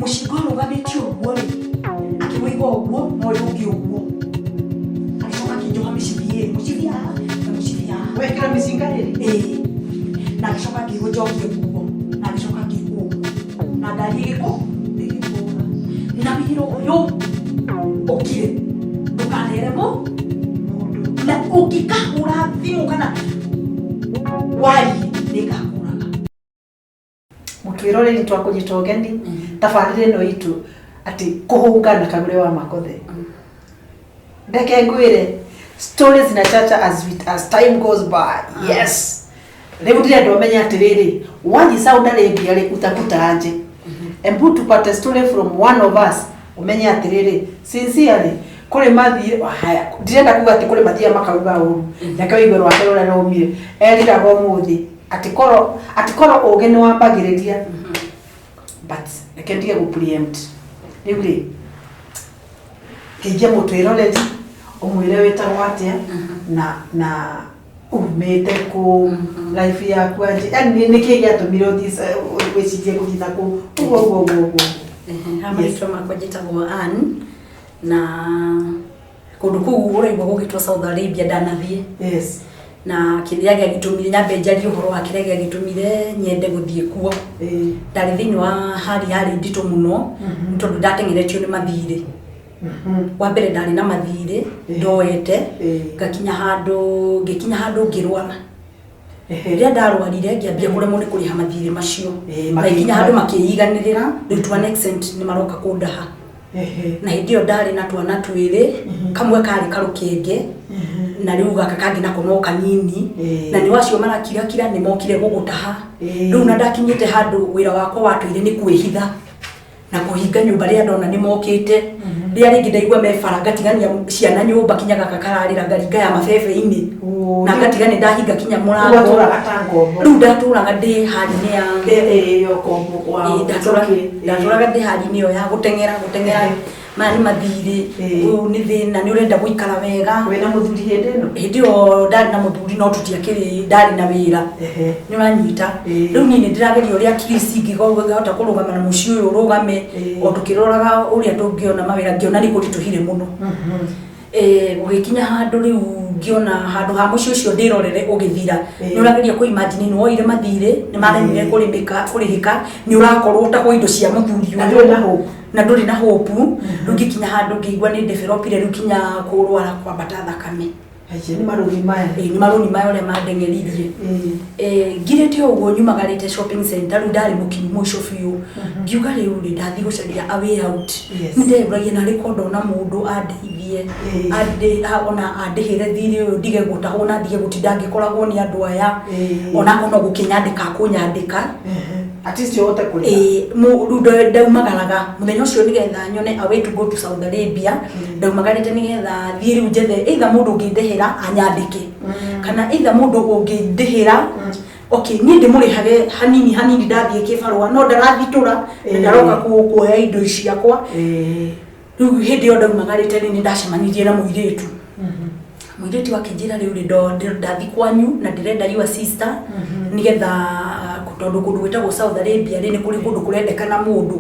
Mũcinga ũrũgamĩtio ũguo rĩ, akĩwĩiga ũguo na ũyũ ũngĩ ũguo, agĩcoka akĩnjoha mĩcibi ĩrĩ, mũcibi haha na mũcibi haha. Wekĩra mĩcinga ĩrĩ? Ĩĩ. Na agĩcoka akĩrwo njokie nguo, na agĩcoka akĩigwo ũguo na ngari ĩgĩkũ ĩgĩkũra na wĩra ũyũ ũkire, ndũkanere mũ Mũndũ. Na ũngĩkahũra thimũ kana warie, nĩngakũraga. Mũtwĩroreri, twakũnyita ũgeni tabarĩra ĩno itũ atĩ kũhũnga na Kagure wa Makothe. Ndeke ngwĩre, stories zinachacha as time goes by. Yes, rĩu ndĩrenda ũmenye atĩrĩrĩ, wathiĩ Saudi Arabia rĩ, utakuta aje? Embu tupate story from one of us, ũmenye atĩrĩrĩ, sincerely, kũrĩ mathiĩ. Haya, ndirenda kuga atĩ kũrĩ mathiaga makauga ũru. Reke ũigue rwake rũrĩa rũmire eriraga ũmũthĩ atĩ korwo ũgĩ nĩ wambagĩrĩria, but reke ndige gũ preempt. Rĩu rĩ, kĩingie mũtwĩroreri, ũmwĩre wĩtagwo atĩa na umĩte kũ, life yaku anjĩ, yani nĩkĩ gĩatũmire ũthiĩ wĩcirie gũthiĩ na kũu ũguo ũguo ũguo ũguo? Ha, marĩtwa makwa njĩtagwo Ann, na kũndũ kũu ũraigua gũgĩtwo Saudi Arabia ndanathiĩ. Na kĩrĩa gĩagĩtũmire nyambe njarie ũhoro wa kĩrĩa gĩagĩtũmire nyende gũthiĩ kuo, ndarĩ thĩinĩ wa hali yarĩ nditũ mũno, nĩ tondũ ndateng'eretio nĩ mathirĩ. Wa mbere ndarĩ na mathirĩ ndoete, ngakinya handũ, ngĩkinya handũ ngĩrwara. Rĩrĩa ndarwarire, ngĩambia kũremwo nĩ kũrĩha mathirĩ macio. Magĩkinya handũ makĩiganĩrĩra rĩu to an extent nĩ maroka kũndaha. Na hĩndĩ ĩyo ndarĩ na twana twĩrĩ, kamwe karĩ karũkenge na rĩu gaka kangĩ nako no kanini. Na nĩ wacio marakirakira nĩ mokire gũgũtaha. Rĩu na ndakinyĩte handũ wĩra wakwa watũire nĩ kwĩhitha na kũhinga nyũmba rĩrĩa ndona nĩ mokĩte. Rĩrĩa rĩngĩ ndaigua me bara, ngatigania ciana nyũmba, kinya gaka kararĩra, ngaringa ya mabebe-inĩ na ngatiga nĩ ndahinga kinya mũrango. Watũraga ta ngombo. Rĩu ndatũraga ndĩ hali-inĩ ya Ĩyo ngombo wa Ĩĩ, ndatũraga ndĩ hali-inĩ ĩyo ya gũteng'era gũteng'era. Maya nĩ mathirĩ. Ũyũ nĩ thĩna, nĩ ũrenda gũikara wega. Wĩna mũthuri hĩndĩ ĩno? Hĩndĩ ĩyo ndarĩ na mũthuri, no tũtiakĩrĩ, ndarĩ na wĩra. Nĩ ũranyita? Rĩu niĩ nĩ ndĩrageria ũrĩa at least ingĩhota kũrũgama na mũciĩ ũyũ ũrũgame, o tũkĩroraga ũrĩa tũngĩona mawĩra, ngĩona nĩ kũritũhire mũno. Gũgĩkinya handũ rĩu ngĩona handũ ha mũciĩ ũcio ndĩrorere ũgĩthira. Nĩ ũrageria kũ imagine nĩ woire mathirĩ, nĩ maremire kũrĩmĩka kũrĩhĩka, nĩ ũrakorwo ũtahwo indo cia mũthuri Na ũyũ. Ndũrĩ na hope. Na ndũrĩ na hope. Rĩu ngĩkinya handũ ngĩigua nĩ developire rĩu kinya kũrwara kwambata thakame. Aici nĩ marũni maya. Ĩĩ, nĩ marũni maya ũrĩa mandeng'eririe. Ngirĩte o ũguo nyumagarĩte shopping center, rĩu ndarĩ mũkinyu mũico biũ, ngiuga rĩu rĩ, ndathiĩ gũcaria a way out. Nĩ ndeyũragia narĩ ko ndona mũndũ andeithie, ona andĩhĩre thirĩ ũyũ, ndige gũtahwo na ndige gũtinda ngĩkoragwo nĩ andũ aya, onakorwo no gũkĩnyandĩka akũnyandĩka. At least ũhote kũrĩha. Ĩĩ, rĩu ndaumagaraga mũthenya ũcio nĩgetha nyone a way to go to Saudi Arabia. Ndaumagarĩte nĩgetha thiĩ rĩu njethe either mũndũ ũngĩndĩhĩra anyandĩke, kana either mũndũ ũngĩndĩhĩra, okay, niĩ ndĩmũrĩhage hanini hanini ndathiĩ kĩbarũa, no ndarathitũra na ndaroka kuoya indo ciakwa. Rĩu hĩndĩ ĩyo ndaumagarĩte rĩ, nĩ ndacemanirie na mũirĩtu. Mũirĩtu akĩnjĩra rĩu rĩ, ndathi kwanyu na ndĩrenda your sister, nĩgetha tondũ kũndũ gwĩtagwo Saudi Arabia rĩ, nĩ kũrĩ kũndũ kũrendekana mũndũ.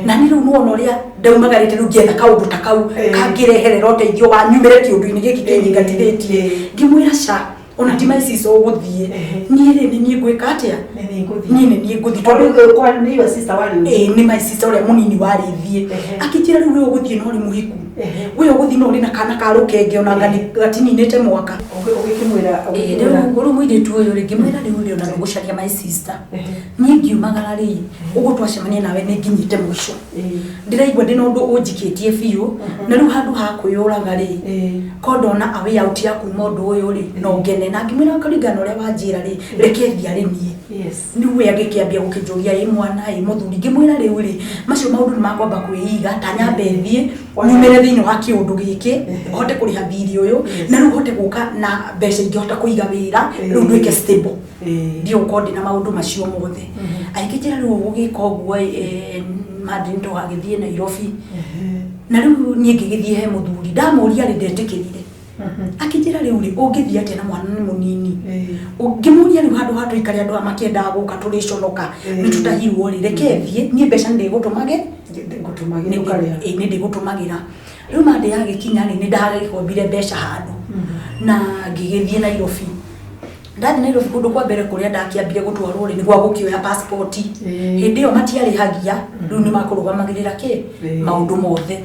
Na nĩ rĩu nĩwona ũrĩa ndaumagarĩte rĩu ngĩetha kaũndũ ta kau kangĩreherera ũteithio wa nyumĩre kĩũndũ-inĩ gĩkĩ kĩnyingatithĩtie. Ngĩmwĩra ca, ona ti my sister ũgũthiĩ, niĩ rĩ, nĩ niĩ ngwĩka atĩa? Nĩ niĩ ngũthiĩ. Niĩ nĩ niĩ ngũthiĩ. Tondũ kwa nĩ your sister warĩ ũthiĩ. Ĩĩ, nĩ my sister ũrĩa mũnini warĩ thiĩ. Akĩnjĩra rĩu we ũgũthiĩ na ũrĩ mũhiku, we ũgũthiĩ na ũrĩ na kana ka rũkenge ona gatininĩte mwaka. Ũgĩkĩmwĩra? Ĩĩ, Ũgĩkĩmwĩra? Rĩu mũirĩtu ũyũ rĩ, ngĩmwĩra rĩu rĩ, ona ndũgũcaria my sister, niĩ ngiumagara rĩ, ũguo twacemania nawe nĩ nginyĩte mũico. Ndĩraigua ndĩna ũndũ ũnjikĩtie biũ, na rĩu handũ ha kwĩyũraga rĩ, ko ndona a way out ya kuma ũndũ ũyũ rĩ, no ngene. Na ngĩmwĩra kũringana na ũrĩa wanjĩra rĩ, reke thiĩ arĩ niĩ. Rĩu we agĩkĩambia gũkĩnjũria, ĩ mwana, ĩ mũthuri? Ngĩmwĩra rĩu rĩ, macio maũndũ nĩ makwamba kwĩiga, ta nyambe thiĩ nyumĩre thĩinĩ wa kĩũndũ gĩkĩ, hote kũrĩha thirĩ ũyũ, na rĩu hote gũka na mbeca ingĩhota kũiga wĩra, rĩu nduĩke stable, ndiĩ gũkorwo ndĩna maũndũ macio mothe. Agĩkĩnjĩra rĩu ũgũgĩka ũguo, mandi nĩ tũgagĩthiĩ Nairobi. Na rĩu niĩ ngĩgĩthiĩ he mũthuri, ndamũria rĩ, ndetĩkĩrire. Akĩnjĩra rĩu rĩ, ũngĩthiĩ atĩa na mwana nĩ mũnini? Ngĩmũria rĩu handũ ha tũikare andũ aya makĩendaga gũka tũrĩconoka nĩ tũtahirwo rĩ, reke thiĩ niĩ mbeca nĩ ndĩgũtũmagĩ Ngũtũmagĩra ũkarĩha. Ĩĩ, nĩ ndĩgũtũmagĩra. Rĩu Monday yagĩkinya rĩ, nĩ ndagĩkombire mbeca handũ na ngĩgĩthiĩ Nairobi. Ndathiĩ Nairobi kũndũ kwa mbere kũrĩa ndakĩambire gũtwarwo rĩ, nĩ gwa gũkĩoya passport. Hĩndĩ ĩyo matiarĩhagia, rĩu nĩ makũrũgamagĩrĩra kĩ? Maũndũ mothe.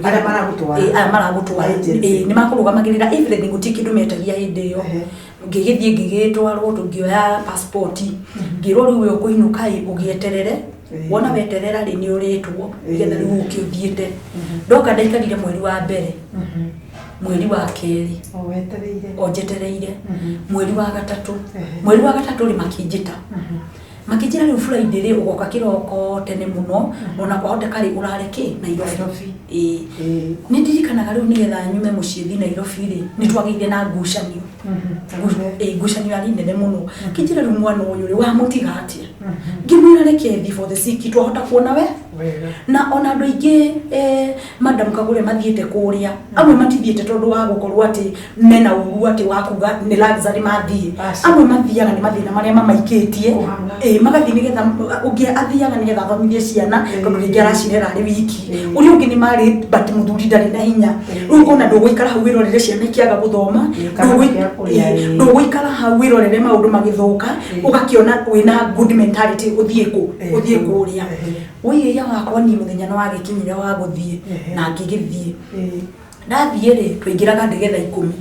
Arĩa maragũtwara. Ĩĩ, aya maragũtwara. Agency. Ĩĩ, nĩ makũrũgamagĩrĩra everything, gũtirĩ kĩndũ metagia hĩndĩ ĩyo. Ngĩgĩthiĩ ngĩgĩtwarwo ngĩoya passport. Ngĩrwo rĩu we ũkũinũka ĩ, ũgĩeterere. Wona weterera rĩ, nĩ ũrĩtwo nĩgetha rĩu ũke ũthiĩte. Ndoka ndaikarire mweri wa mbere, mweri wa kerĩ, O wetereire. O njetereire, mweri wa gatatũ. Mweri wa gatatũ rĩ, makĩnjĩta, makĩnjĩra rĩu Friday rĩ, ũgoka kĩroko tene mũno, ona kwahoteka rĩ, ũrare kĩ Nairobi. Nairobi. Ĩĩ. Nĩ ndirikanaga rĩu nĩgetha nyume mũciĩ thiĩ Nairobi rĩ, nĩ twagĩire na ngucanio. Ĩĩ, ngucanio yarĩ nene mũno. Kĩnjĩra rĩu mwana ũyũ rĩ, wamũtiga atĩa? Ngĩmwĩra reke thiĩ for the sake twahota kuona we. Wega. Na ona andũ aingĩ, madam Kagure, mathiĩte kũrĩa, amwe matithiĩte tondũ wa gũkorwo atĩ mena ũru atĩ wa kuga nĩ luxury mathiĩ. Aca. Amwe mathiaga nĩ mathĩna marĩa mamaikĩtie. Kũhang'a. Ĩĩ, magathiĩ nĩgetha ũngĩ athiaga nĩgetha athomithie ciana tondũ rĩngĩ aracirera arĩ wiki. Ũrĩa ũngĩ nĩ marĩ but mũthuri ndarĩ na hinya. Rĩu ũkona ndũgũikara hau wĩrorere ciana ikĩaga gũthoma, Kana kĩa kũrĩa, ndũgũikara hau wĩrorere maũndũ magĩthũka, ũgakĩona wĩna good mentality ũthiĩ kũ? Ũthiĩ kũrĩa. Wĩiya wakwa niĩ mũthenya nĩ wagĩkinyire wa gũthiĩ na ngĩgĩthiĩ. Ndathiĩ rĩ, twaingĩraga ndege thaa 10.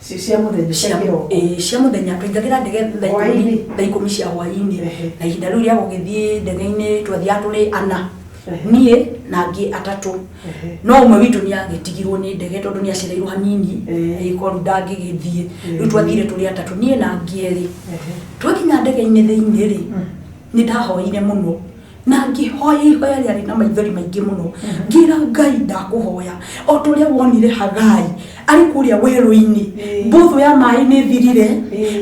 Cia mũthenya, cia kĩroko. Ĩĩ, cia mũthenya twaingagĩra ndege thaa 10. Hwaĩ-inĩ? Thaa 10 cia hwaĩ-inĩ. Na ihinda rĩu rĩa gũgĩthiĩ ndege-inĩ twathiaga tũrĩ ana, niĩ na angĩ atatũ. No ũmwe witũ nĩ agĩtigirwo nĩ ndege tondũ nĩ acereirwo hanini, ĩĩ, korwo ndangĩgĩthiĩ. Rĩu twathire tũrĩ atatũ, niĩ na angĩ erĩ. Twakinya ndege-inĩ thĩinĩ rĩ, nĩ ndahoire mũno na ngĩhoya ihoya rĩarĩ na maithori maingĩ mũno. Ngĩra Ngai, ndakũhoya o ta ũrĩa wonire Hagai arĩ kũrĩa werũ-inĩ, mbũthũ ya maĩ nĩ thirire,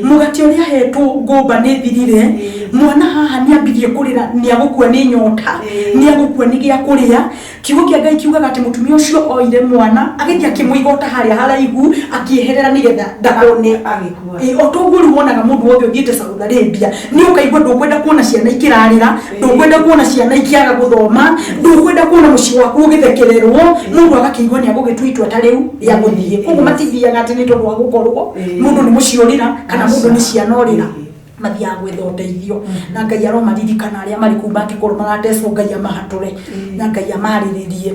mũgate ũrĩa ahetwo ngũmba nĩ thirire, mwana haha nĩ ambirie kũrĩra, nĩ agũkua nĩ nyota, nĩ agũkua nĩ gĩa kũrĩa. Kiugo kĩa Ngai kiugaga atĩ mũtumia ũcio oire mwana agĩthiĩ akĩmũiga ota harĩa haraihu, akĩeherera nĩgetha ndakone. Agĩkua. Ĩĩ, o toguo rĩu wonaga mũndũ wothe ũthiĩte Saudi Arabia nĩ ũkaigua ndũkwenda kuona ciana ikĩrarĩra, ndũkwenda kuona ciana ikĩaga gũthoma, ndũkwenda kuona mũciĩ waku ũgĩthekererwo. Mũndũ agakĩigua nĩ agũgĩtua itua ta rĩu rĩa gũthiĩ. Koguo matithiaga atĩ nĩ tondũ wa gũkorwo mũndũ nĩ mũciĩ ũrĩra kana mũndũ nĩ ciana ũrĩra. Mathiaga gwetha ũteithio, na Ngai aromaririkana arĩa marĩ kũu mangĩkorwo maratecwo, Ngai amahatũre na Ngai amarĩrĩrie.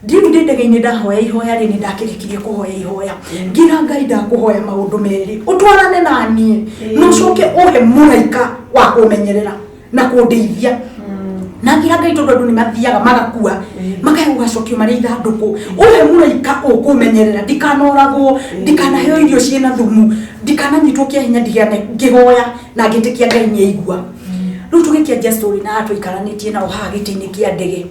Rĩu ndĩ ndege-inĩ ndahoya ihoya rĩ, nĩ ndakĩrĩkirie kũhoya ihoya, ngĩra Ngai, ndakũhoya maũndũ merĩ, ũtwarane na niĩ na ũcoke ũhe mũraika wa kũmenyerera na kũndeithia. Na ngĩra Ngai, tondũ andũ nĩ mathiaga magakua, makaya gũgacokio marĩ ithandũkũ, ũhe mũraika ũkũmenyerera ndikanoragwo, ndikanaheo irio ciĩna thumu, ndikananyitwo kĩa hinya, ndigane. Ngĩhoya na ngĩtĩkia Ngai nĩ aigua. Rĩu tũgĩkĩanjia story na tũikaranĩtie nao haha gĩtĩ-inĩ kĩa ndege.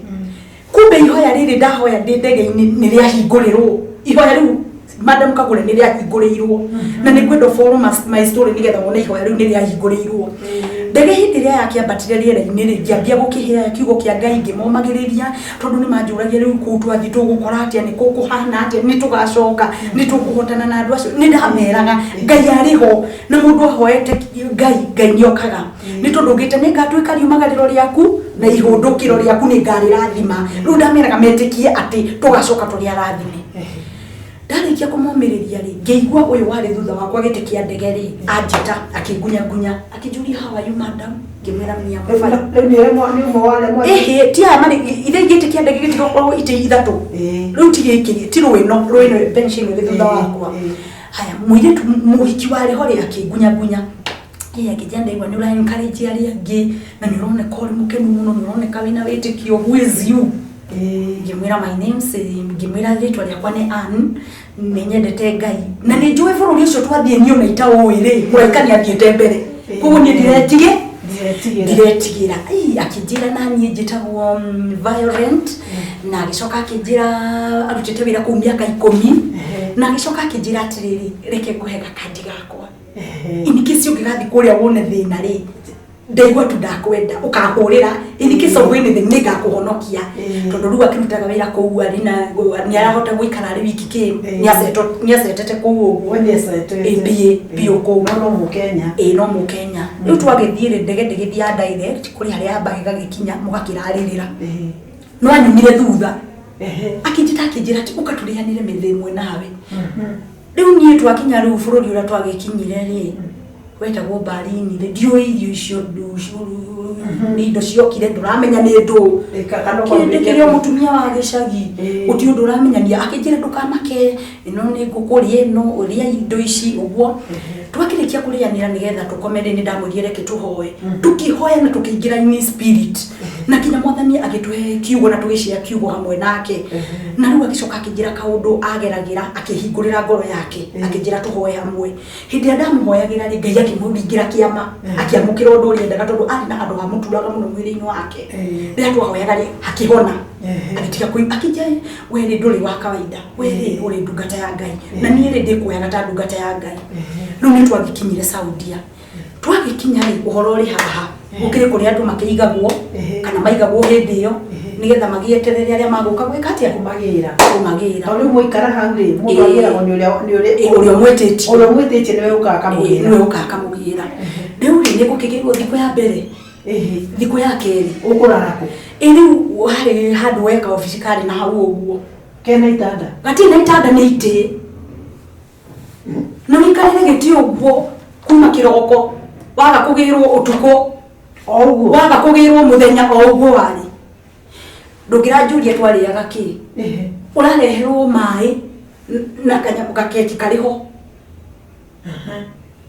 Kumbe ihoya rĩrĩ ndahoya ndĩ ndege-inĩ nĩ rĩahingũrĩrwo. Ihoya rĩu, madam Kagure, nĩ rĩahingũrĩirwo, na nĩ ngwenda follow my story nĩgetha wone ihoya rĩu nĩ rĩahingũrĩirwo. Ndege hĩndĩ ĩrĩa yakĩambatire rĩera-inĩ rĩ, ngĩambia gũkĩhea kiugo kĩa Ngai, ngĩmomagĩrĩria tondũ nĩ manjũragia rĩu kũu twathiĩ tũgũkora atĩa, nĩ kũhana atĩa, nĩ tũgacoka, nĩ tũkũhotana na andũ acio. Nĩ ndameraga Ngai arĩ ho, na mũndũ ahoete Ngai, Ngai nĩ okaga, nĩ tondũ ũgĩte nĩ ngatuĩka riumagarĩro rĩaku na ihũndũkĩro rĩaku nĩ ngarĩrathima. Rĩu ndameraga metĩkie atĩ tũgacoka tũrĩ arathime. Ndarĩkia kũmomĩrĩria rĩ, ngĩigua ũyũ warĩ thutha wakwa gĩtĩ kĩa ndege rĩ, anjĩta, akĩngunyangunya, akĩnjũria, "How are you, madam?" Ngĩmwĩra, "Me am fine." Rĩu nĩ ũmwe wa arĩa Ĩhĩ, ti aya marĩ ithe gĩtĩ kĩa ndege gĩtigakorwo itĩ ithatũ. Rĩu ti gĩkĩ, ti rwĩno rwĩno, bench ĩno ĩrĩ thutha wakwa. Haya, mũirĩtu mũhiki warĩ ho rĩ, akĩngunyangunya. Ĩĩ, akĩnjĩra, "Ndaigua nĩ ũra encourage arĩa angĩ na nĩ ũroneka ũrĩ mũkenu mũno, nĩ ũroneka wĩna wĩtĩkio. Who is you?" Ngĩmwĩra my names, ngĩmwĩra rĩtwa rĩakwa nĩ Ann, nĩ nyendete Ngai na nĩ njũĩ bũrũri ũcio twathiĩ niĩ ona itaũĩ rĩ, mũraika nĩ athiĩte mbere, koguo niĩ ndiretige Ndiretigĩra. Ndiretigĩra. Ii, akĩnjĩra na niĩ njĩtagwo Violent, na agĩcoka akĩnjĩra arutĩte wĩra kũu mĩaka 10. Na agĩcoka akĩnjĩra atĩrĩrĩ, "Reke ngũhe gakandi gakwa in case ũngĩgathiĩ kũrĩa wone thĩna rĩ." Ndaigua tu ndakwenda ũkahũrĩra in case of anything, nĩ ngakũhonokia. Tondũ rĩu akĩrutaga wĩra kũu arĩ na nĩ arahota gũikara arĩ wiki kĩ. Nĩ acetete kũu ũguo. We nĩ acetete. Ĩ, biũ biũ kũu. No Mũkenya. Ĩ, no Mũkenya. Rĩu twagĩthiĩ rĩ, ndege ndĩgĩthiaga direct kũrĩ harĩa yambaga ĩgagĩkinya mũgakĩrarĩrĩra. No anyumire thutha. Akĩnjĩta, akĩnjĩra atĩ ũka tũrĩanĩre mĩthĩ ĩmwe nawe. Rĩu niĩ twakinya rĩu bũrũri ũrĩa twagĩkinyire rĩ, wetagwo Barini rĩ, ndiũĩ irio icio nĩ indo ciokire, ndũramenya nĩ ndũ. Kana okorwo kĩndĩ kĩrĩa mũtumia wa gĩcagi. Gũtirĩ ũndũ ũramenyania. Akĩnjĩra, "Ndũkamake, ĩno nĩ ngũkũ, rĩa ĩno, ũrĩa indo ici ũguo." Twakĩrĩkia kũrĩanĩra nĩgetha tũkome rĩ, nĩ ndamwĩrire reke tũhoe. Tũkĩhoya na tũkĩingĩra in spirit na kinya Mwathani agĩtũhe kiugo na tũgĩcĩa kiugo hamwe nake. Na rĩu agĩcoka akĩnjĩra kaũndũ ageragĩra, akĩhingũrĩra ngoro yake, akĩnjĩra tũhoe hamwe. Hĩndĩ ĩrĩa ndamũhoyagĩra rĩ, Ngai akĩmũringĩra kĩama, akĩamũkĩra ũndũ ũrĩa endaga, tondũ arĩ na handũ hamũturaga mũno mwĩrĩ-inĩ wake. Rĩrĩa twahoyaga rĩ, hakĩhona. Agĩtiga kũi akĩnjĩra, "We rĩ, ndũrĩ wa kawaida, we rĩ, ũrĩ ndungata ya Ngai, na niĩ rĩ, ndĩkuoyaga ta ndungata ya Ngai." Rĩu nĩ twagĩkinyire Saudia. Twagĩkinya rĩ, ũhoro ũrĩ haha, gũkĩrĩ kũrĩa andũ makĩigagwo kana maigagwo hĩndĩ ĩyo nĩgetha magĩeterere arĩa magũka gwĩka atĩa? Kũmagĩra. Kũmagĩra. Tondũ rĩu mũikara hau rĩ, mũndũ agĩragwo nĩ ũrĩa Ĩ, ũrĩa ũmwĩtĩtie. Ũrĩa ũmwĩtĩtie nĩwe ũkaga akamũgĩra. Nĩwe ũkaga akamũgĩra. Rĩu rĩ, nĩ gũkĩgĩrwo thikũ ya mbere, thikũ ya kerĩ. Ũkũrara kũ? Ĩ, rĩu harĩ handũ weka obici karĩ na hau ũguo. Kena itanda? Gatirĩ na itanda, nĩ itĩ na wĩikarĩre gĩtĩ ũguo kuma kĩroko, waga kũgĩrwo ũtukũ. O ũguo. Waga kũgĩrwo mũthenya, o ũguo warĩ. Ndũngĩranjũria twarĩaga kĩ. Ũrareherwo maĩ na kanyamũ gakeki karĩ ho,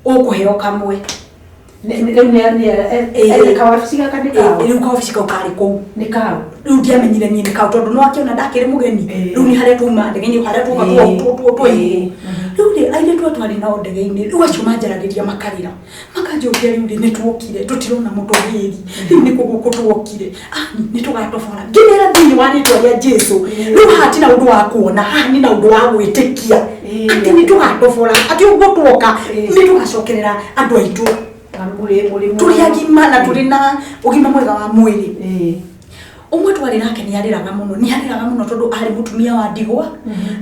ũkũheo kamwe. Rĩu nĩ kawabici gaka nĩ kao? Rĩu kawabici kau karĩ kũu. Nĩ kao? Rĩu ndiamenyire niĩ nĩ kau, tondũ no akĩona ndakĩrĩ mũgeni. Rĩu nĩ harĩa twauma ndege-inĩ, harĩa twoka twaigwo. Rĩu rĩ, airĩtu aya twarĩ nao ndege-inĩ rĩu acio manjaragĩria, makarĩra, makanjũria, "Rĩu rĩ, nĩ tuokire, tũtirona mũtũgĩri, rĩu nĩ kũ gũkũ tuokire? Ani nĩ tũgatobora?" Ngĩmera, "Thĩinĩ wa rĩtwa rĩa Jesu, rĩu haha tina ũndũ wa kuona, haha nĩ na ũndũ wa gwĩtĩkia atĩ nĩ tũgatobora, atĩ ũguo tuoka nĩ tũgacokerera andũ aitũ." Na mũrĩ Tũrĩ agima na tũrĩ na ũgima mwega wa mwĩrĩ. Ũmwe twarĩ nake nĩ arĩraga mũno, nĩ arĩraga mũno, tondũ arĩ mũtumia wa ndigwa,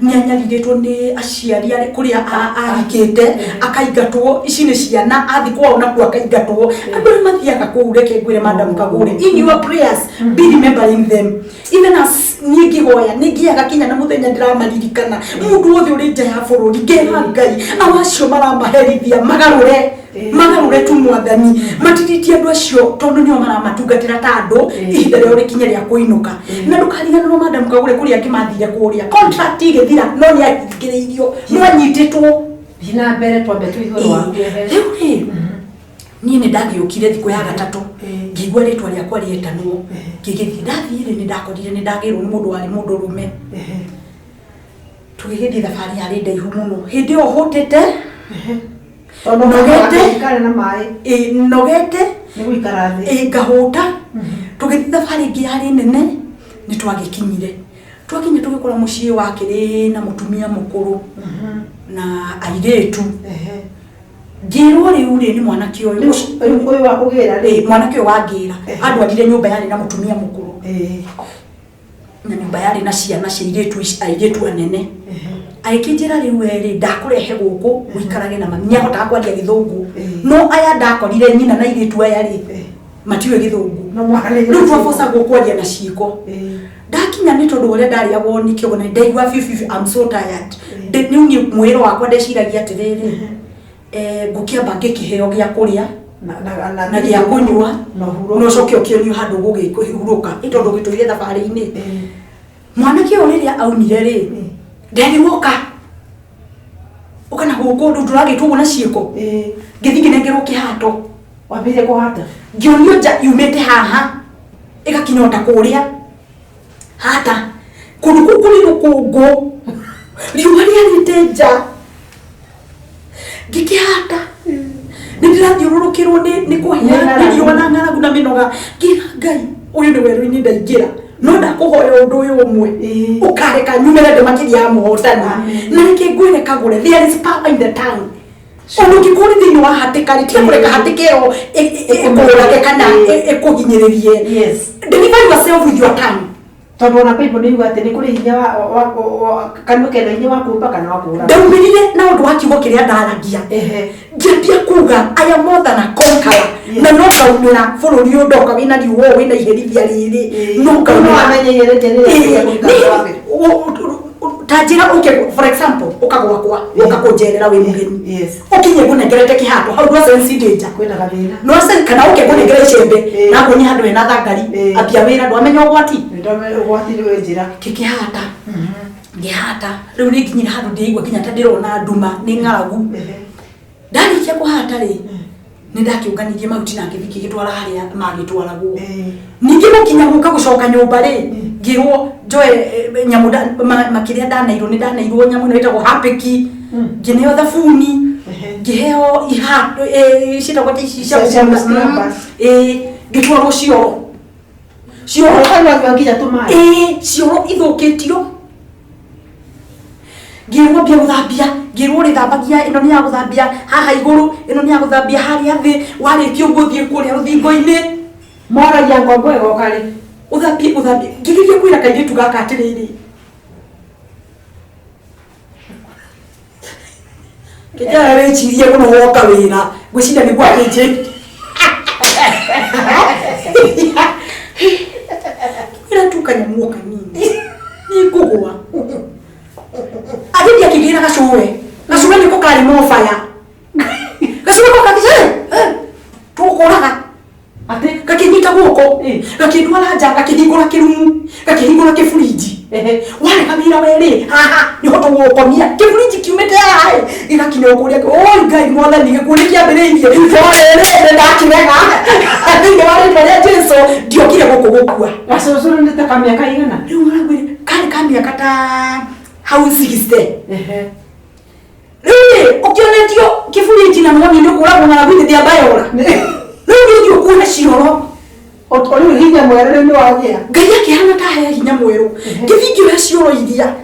nĩ anyarirĩtwo nĩ aciari arĩ kũrĩa ahikĩte, akaingatwo. Ici nĩ ciana, athi kwao nakuo akaingatwo. Andũ arĩa mathiaga kũu, reke ngwĩre, Madam Kagure, in your prayers be remembering them. Even as niĩ ngĩhoya, nĩ ngĩaga kinya na mũthenya ndĩramaririkana. Mũndũ wothe ũrĩ nja ya bũrũri, ngera Ngai ao acio maramaherithia magarũre, magarũre tu. Mwathani matiritie andũ acio, tondũ nĩo maramatungatĩra ta andũ. Ihinda rĩao rĩkinye rĩa kũinũka. Na ndũkariganĩrwo, Madam Kagure, kũrĩa angĩ mathire kũrĩa contract ĩgĩthira, no nĩ ahingĩrĩirio, no anyitĩtwo. Thiĩ na mbere, twambe tũigue waku. Rĩu rĩ, niĩ nĩ ndagĩũkire thikũ ya gatatũ, ngĩigua rĩtwa rĩakwa rĩetanwo, ngĩgĩthiĩ. Ndathiĩ rĩ, nĩ ndakorire nĩ ndagĩrwo nĩ mũndũ warĩ mũndũ rũme. Tũgĩgĩthiĩ thabarĩ yarĩ ndaihu mũno. Hĩndĩ ĩyo hũtĩte, Tondũ nogete. Karĩ na maĩ. Ĩ, nogete. Nĩ gũikara thĩ. Ĩ, ngahũta. Tũgĩthiĩ thabarĩ ĩngĩ yarĩ nene. Nĩ twagĩkinyire. Twakinya tũgĩkora mũciĩ wakĩrĩ na mũtumia mũkũrũ na airĩtu. Ngĩrwo rĩu rĩ, nĩ mwanake ũyũ. Rĩu ũyũ wa kũgĩra rĩ? Ĩ, mwanake ũyũ wangĩra andwarire nyũmba yarĩ na mũtumia mũkũrũ na nyũmba yarĩ na ciana cia airĩtu airĩtu anene. Agĩkĩnjĩra, "Rĩu we rĩ, ndakũrehe gũkũ ũikarage na mami." Nĩahotaga kwaria Gĩthũngũ, no aya ndakorire nyina na airĩtu aya rĩ, matiũĩ Gĩthũngũ. No mwarĩria. Rĩu twabocagwo kwaria na ciĩko. Ndakinya, nĩ tondũ ũrĩa ndarĩagwo nĩ kĩongo na ndaigua biũ biũ, I'm so tired. Rĩu niĩ mwĩrĩ wakwa ndeciragia atĩrĩrĩ, ngũkĩamba ngĩkĩheo gĩa kũrĩa na gĩa kũnyua na ũhurũke. Na ũcoke ũkĩonio handũ ũgũgĩkũhurũka, ĩ tondũ ũgĩtũire thabarĩ-inĩ. Mwanake ũyũ rĩrĩa aumire rĩ, nderirwo, "Ũka, ũka na gũkũ." Rĩu tũragĩtwo ũguo na ciĩko. Ngĩthiĩ ngĩnengerwo kĩhato. Wambĩrĩrie kũhata. Ngĩonio nja yumĩte haha ĩgakinya ota kũrĩa hata, kũndũ kũu kũrĩ rũkũngũ, riũa rĩarĩte nja. Ngĩkĩhata, nĩ ndĩrathiũrũrũkĩrwo nĩ kũhĩa Nĩ nĩ ng'aragu. riũa na ng'aragu na mĩnoga. Ngĩra Ngai, "Ũyũ nĩ werũ-inĩ ndaingĩra, no ndakũhoya ũndũ ũyũ ũmwe, ũkareka nyumĩre ndĩ makĩria ya mũhotani." Amen. Na reke ngwĩre, Kagũre, there is power in the tongue. Ona ũngĩkorwo ũrĩ thĩinĩ wa hatĩka rĩ, tiga kũreka hatĩka ĩyo ĩkũũrage kana ĩkũhinyĩrĩrie. Yes. Deliver yourself with your tongue. Tondũ ona Bible nĩ yuga atĩ nĩ kũrĩ hinya wa kanua kena hinya wa kũũmba kana wa kũũraga. Ndaumĩrire na ũndũ wa kiugo kĩrĩa ndaragia. Ngĩambia kuga I am more than a conqueror. Na no ngaumĩra bũrũri ũyũ ndoka wĩna riũa ũũ wĩna iherithia rĩrĩ. No No ngaumĩra. wamenyeire rĩngĩ rĩrĩa Ĩĩ, ta njĩra ũke, for example, ũka gwakwa, ũka kũnjerera wĩ mũgeni. Ũkinye ngũnengerete kĩhato hau ndwa sense danger. Kwĩna gathĩna. No sense kana ũke ngũnengere icembe na nguonie handũ hena thangari. Ambia wĩra ndwamenya ũgwati. Nĩndamenya ũgwati nĩ wĩ njĩra. Ngĩkĩhata. Ngĩhata. Rĩu nĩ nginyire handũ ndĩigua nginya ta ndĩrona nduma nĩ ng'aragu. Ndarĩkia kũhata rĩ, nĩ ndakĩũnganirie mahuti na ngĩthiĩ ngĩgĩtwara harĩa magĩtwaragwo. Ningĩ gũkinya gũka gũcoka nyũmba rĩ, ngĩrwo njoe nyamũ makĩrĩa ndaneirwo, nĩ ndaneirwo nyamũ ĩno ĩtagwo hapĩki, ngĩneo thabuni, ngĩheo ihato, ciĩtagwo atĩa ici cia Cia kũhũra? gũ-scrub. Ngĩtwarwo cioro. Cioro. Ũkanyua nginya tũmaĩ. Ĩĩ, cioro ithũkĩtio. Ngĩrwo mbia gũthambia, ngĩrwo ũrĩthambagia, ĩno nĩ ya gũthambia haha igũrũ, ĩno nĩ ya gũthambia harĩa thĩ, warĩkia ũguo ũthiĩ kũrĩa rũthingo-inĩ. Mwaragia ngombo ĩgoka rĩ? Ũthambie, ũthambie. Ngĩgeria kwĩra kairĩtu gaka atĩrĩrĩ. Kĩnjara wĩcirie mũno woka wĩra, ngwĩciria nĩguo akĩnjĩrire. Wĩra tu kanyamũ o kanini. Nĩngũgũa. Agĩthiĩ akĩgĩra gacũwe. Gacũwe nĩko karĩ mobaya. Gacũwe ko gakĩnjĩra, tũgũkũraga. Atĩ? Gakĩnyita guoko, gakĩndwara nja, gakĩhingũra kĩrumu, gakĩhingũra kĩburinji. Warega wĩra werĩ, haha nĩho tũgũgũkomia. Kĩburinji kiumĩte haha ĩ, gĩgakinya o kũrĩa. Oi Ngai mwathani, gĩkuũ nĩkĩambĩrĩirie. No rĩrĩ, nĩndakĩrega. Thĩinĩ wa rĩtwa rĩa Jesũ, ndiokire gũkũ gũkua. Gacũcũ nĩ ta kamĩaka igana? Rĩu ngwĩre, karĩ ka mĩaka ta hau 60. Rĩu rĩ, ũkĩonetio kĩburinji na nĩwonio nĩ ũkũragwo ng'aragu hĩndĩ ya mbayora. Rĩu nĩ ũthiĩ ũkuhe cioro. O rĩu hinya mwerũ rĩu nĩ wagĩa. Ngai akĩhana ta he hinya mwerũ. Ngĩthiĩ ngĩoya cioro iria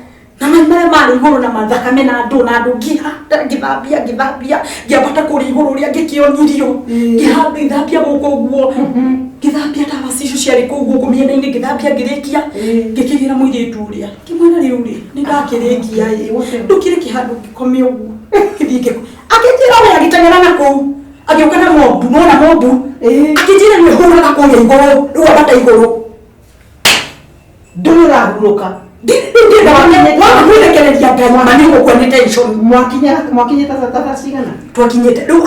na mai marĩa marĩ igũrũ na mathakame na andũ na andũ ngĩhata, ngĩthambia, ngĩthambia, ngĩambata kũrĩa igũrũ ũrĩa ngĩkĩonirio. Ngĩhamba, ngĩthambia gũkũ ũguo. Ngĩthambia ndawa icio ciarĩ kũu gũkũ mĩena-inĩ, ngĩthambia ngĩrĩkia. Ngĩkĩgĩra mũirĩtu ũrĩa. Ngĩmwĩra rĩu rĩ, nĩ ndakĩrĩkia ĩ. Ndũkĩreke handũ ngĩkome ũguo. Ngĩthiĩ ngĩkoma. Akĩnjĩra we agĩteng'era na kũu. Agĩũka na mobu, nĩwona mobu? Akĩnjĩra nĩ hũraga kũrĩa igũrũ, rĩu ambata igũrũ. Ndũrĩ ũrahurũka. Ndĩrenda waga kwĩrekereria Ngai, ma nĩ ũgũkua nĩ tension. Mwakinyĩte ta thaa cigana? Twakinyĩte, rĩu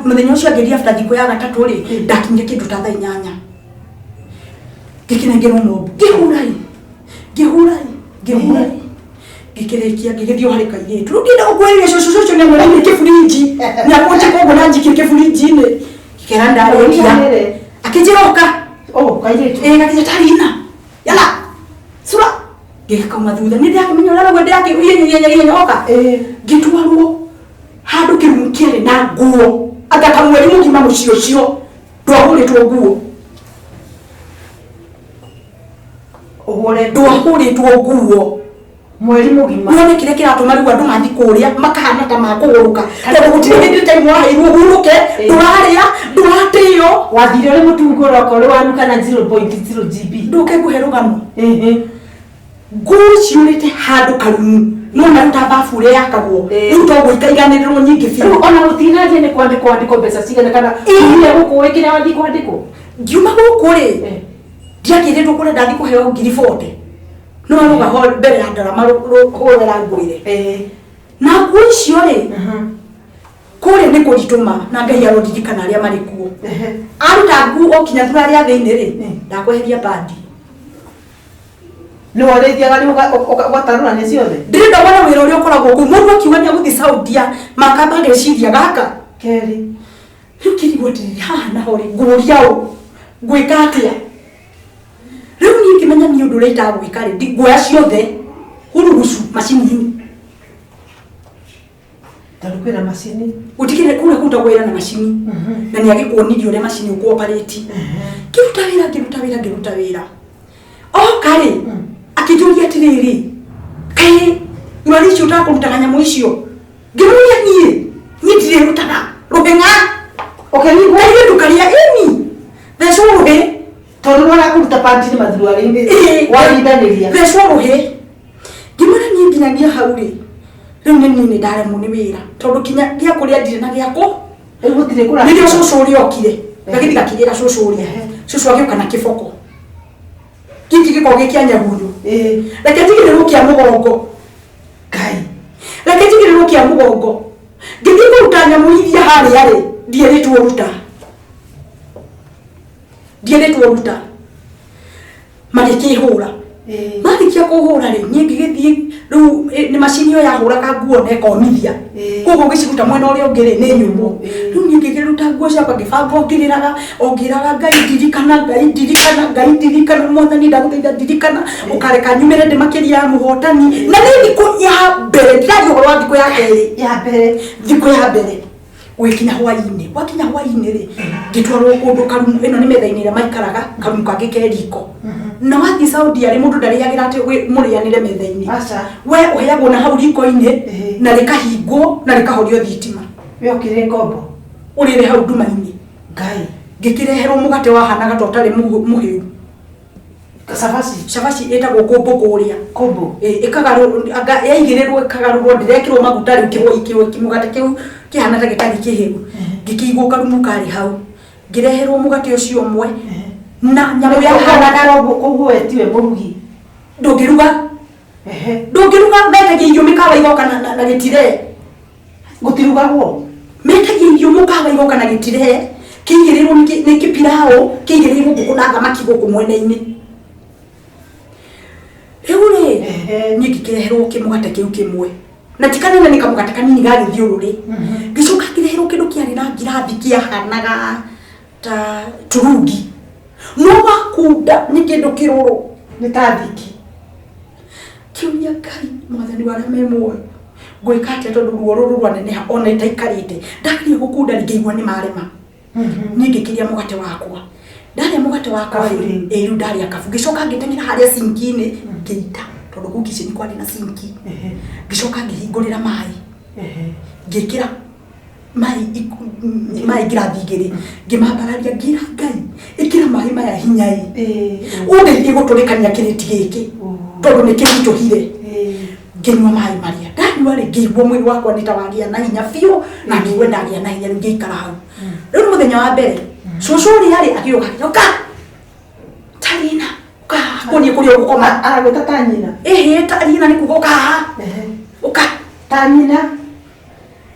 mũthenya ũcio angĩria after thikũ ya gatatũ rĩ, ndakinyire kĩndũ ta thaa 8. Ngĩkĩnengerwo mobu. Ngĩhura ĩ, ngĩhura ĩ, ngĩhura ĩ. Ngĩkĩrĩkia, ngĩgĩthiĩ o harĩ kairĩtu. Rĩu ngĩenda gũkuhĩrĩria cũcũ, cũcũ nĩamũrĩire kĩburinji. Nĩakũnjĩka ũguo na njikie kĩburinji-inĩ. Ngĩkĩra ndarĩkia. Akĩnjĩra ũka. Oh, kairĩtu. Ĩĩ, gakĩnjĩra tarina. Yala. Sura. Ngĩkauma thutha. Nĩ ndĩrakĩmenya ũrĩa arauga, ndĩrakĩigua ihenya, ihenya, ihenya, oka. Ngĩtwarwo handũ kĩrumu kĩarĩ na nguo. Anga ta mweri mũgima mũciĩ ũcio. Ndwahũrĩtwo nguo. Ũhũre ndwahũrĩtwo nguo. Mweri mũgima. Nĩwone kĩrĩa kĩratũma rĩu andũ mathiĩ kũrĩa makahana ta makũgũrũka. Tondũ gũtirĩ hĩndĩ time waheirwo ũhurũke, ndũrarĩa, ndũratĩo. Wathire ũrĩ mũtungu ũroka ũrĩ wanuka na 0.0 GB. Ndũke ngũhe rũgano. Nguo ciũrĩte handũ karumu. No na rĩu ta bafu ũrĩa yakagwo. Rĩu to gũikaiganĩrĩrwo nyingĩ biũ. Rĩu ona gũtinathiĩ nĩ kwandĩkwo andĩkwo mbeca cigana kana umire gũkũ wĩ kĩrĩa wathiĩ kwandĩkwo? Ngiuma gũkũ rĩ, ndiakĩrĩtwo kũrĩa ndathiĩ kũheo ngiri 40. No rũga ho mbere ya ndarama hũrera ngwĩre. Na nguo icio rĩ, kũrĩa nĩ kũritũma na Ngai arondirikana arĩa marĩ kuo. Aruta nguo o kinya thura rĩa thĩinĩ rĩ, ndakweheria bandi. Nĩ warĩthiaga rĩu ũgatarũrania ciothe? Ndĩrenda wone wĩra ũrĩa ũkoragwo kũu. Mũndũ akiuga nĩ egũthiĩ Saudia, makamba ageciria gaka. Kerĩ. Rĩu kĩrigwo atĩrĩrĩ, haha naho rĩ, ngũria ũ? Ngwĩka atĩa? Rĩu niĩ ngĩmenya niĩ ũndũ ũrĩa itagwĩka rĩ, nguoya ciothe, hurugucu macini-inĩ. Tondũ kwĩna macini. Gũtikĩrĩ kũrĩa kũrutagwo wĩra na macini. Na nĩ agĩkuonirie ũrĩa macini ũkũ-operate. Ngĩruta wĩra, ngĩruta wĩra, ngĩruta wĩra. Oka rĩ, akĩnjũria atĩrĩrĩ, kaĩ urari icio ũtakũrutaga nyamũ icio? Ngĩmũria niĩ, niĩ ndirĩ Ũkĩringwo? Kairĩtu karĩa ĩni thecwo rũhĩ. Tondũ nĩ arakũruta panti nĩ mathuruarĩ-inĩ. Warindanĩria. Thecwo rũhĩ. Ngĩmwĩra niĩ nginyagia hau rĩ, rĩu nĩ niĩ nĩ ndaremwo nĩ wĩra tondũ kinya gĩa kũrĩa ndirĩ na gĩa kũ. Rĩu gũtirĩ kũra. Nĩrĩo cũcũ ũrĩa okire. Gagĩthiĩ gakĩgĩra cũcũ ũrĩa. Cũcũ agĩũka na kĩboko. Gĩkĩ gĩkoragwo gĩ kĩa nyagunyũ. Reke njigĩrĩrwo kĩa mũgongo. Ngai. Reke njigĩrĩrwo kĩa mũgongo. Ngĩthiĩ kũruta nyamũ iria harĩa rĩ, ndierĩtwo ruta. Ndierĩtwo ruta. Magĩkĩhũra. Marĩkia kũhũra rĩ, niĩ ngĩgĩthiĩ rĩu nĩ macini ĩyo yahũraga nguo na ĩkomithia. Koguo ũgĩciruta mwena ũrĩa ũngĩ rĩ, nĩ nyũmũ. Rĩu niĩ ngĩkĩruta nguo ciakwa ngĩbanga o ngĩrĩraga, o ngĩraga Ngai ndirikana, Ngai ndirikana, Ngai ndirikana, Mwathani ndagũthaitha ndirikana, ũkareka nyumĩre ndĩ makĩria ya mũhotani. Na nĩ thikũ ya mbere, ndiraria ũhoro wa thikũ ya kerĩ. Ya mbere. Thikũ ya mbere. Gũgĩkinya hwainĩ, gwakinya hwainĩ rĩ, ngĩtwarwo kũndũ karumu, ĩno nĩ metha-inĩ ĩrĩa maikaraga, karumu kangĩ ke riko. Na wathiĩ Saudi arĩ mũndũ ndarĩagĩra atĩ mũrĩanĩre metha-inĩ. Aca. We ũheagwo na hau riko-inĩ, na rĩkahingwo na rĩkahorio thitima. We ũkĩrĩ ngombo. Ũrĩre hau nduma-inĩ. Ngai. Ngĩkĩreherwo mũgate wahanaga ta ũtarĩ mũhĩu. Cabaci. Cabaci ĩtagwo kũmbũ kũrĩa. Kũmbũ. Ĩkagarũrwo, anga yaigĩrĩrwo ĩkagarũrwo, ndĩrekĩrwo maguta rĩu kĩmũgate kĩu kĩhana ta gĩtarĩ kĩhĩu. Ngĩkĩigwo karumu karĩ hau. Ngĩreherwo mũgate ũcio ũmwe na nyamũ yahanaga. Koguo we tiwe mũrugi. Ndũngĩruga. Ndũngĩruga, metagia irio mĩkawa igoka na gĩtiree. Gũtirugagwo. Metagia irio mũkawa igoka na gĩtiree kĩigĩrĩirwo nĩ kĩpiraũ kĩigĩrĩirwo ngũkũ na thamaki gũkũ mwena-inĩ. Rĩu rĩ, niĩ ngĩkĩreherwo kĩmũgate kĩu kĩmwe. Na ti kanene, nĩ kamũgate kanini ga gĩthiũrũrĩ. Ngĩcoka ngĩreherwo kĩndũ kĩarĩ na ngirathi kĩahanaga ta turungi. No wakunda nĩ kĩndũ kĩrũrũ. Nĩ ta thiki. Kĩũria Ngai mwathani wa arĩa me muoyo, ngwĩka atĩa tondũ ruo rũrũ rwaneneha ona itaikarĩte. Ndageria gũkunda ngĩigua nĩ marema. Niĩ ngĩkĩrĩa mũgate wakwa. Ndarĩa mũgate wakwa rĩ, ĩĩ rĩu ndarĩa kabu. Ngĩcoka ngĩteng'era harĩa sinki-inĩ ngĩita tondũ kũu kitchen kwarĩ na sinki. Ngĩcoka ngĩhingũrĩra maĩ. Ngĩkĩra maĩ ngirathi igĩrĩ ngĩmambararia ngĩra Ngai ĩkĩra maĩ maya hinya ĩ ũndeithie gũtũrĩkania kĩrĩti gĩkĩ tondũ nĩ kĩritũhire. Ngĩnyua maĩ marĩa ndanyua rĩ, ngĩigua mwĩrĩ wakwa nĩ ta wagĩa na hinya biũ na ngĩigua ndagĩa na hinya. Rĩu ngĩikara hau. Rĩu nĩ mũthenya wa mbere cũcũ ũrĩa rĩ agĩũka agĩũka tarina ũka kuonie kũrĩa ũgũkoma. Aragwĩta ta nyina. Ĩhĩ, tarina nĩ kuga ũka haha, ũka. Ta nyina.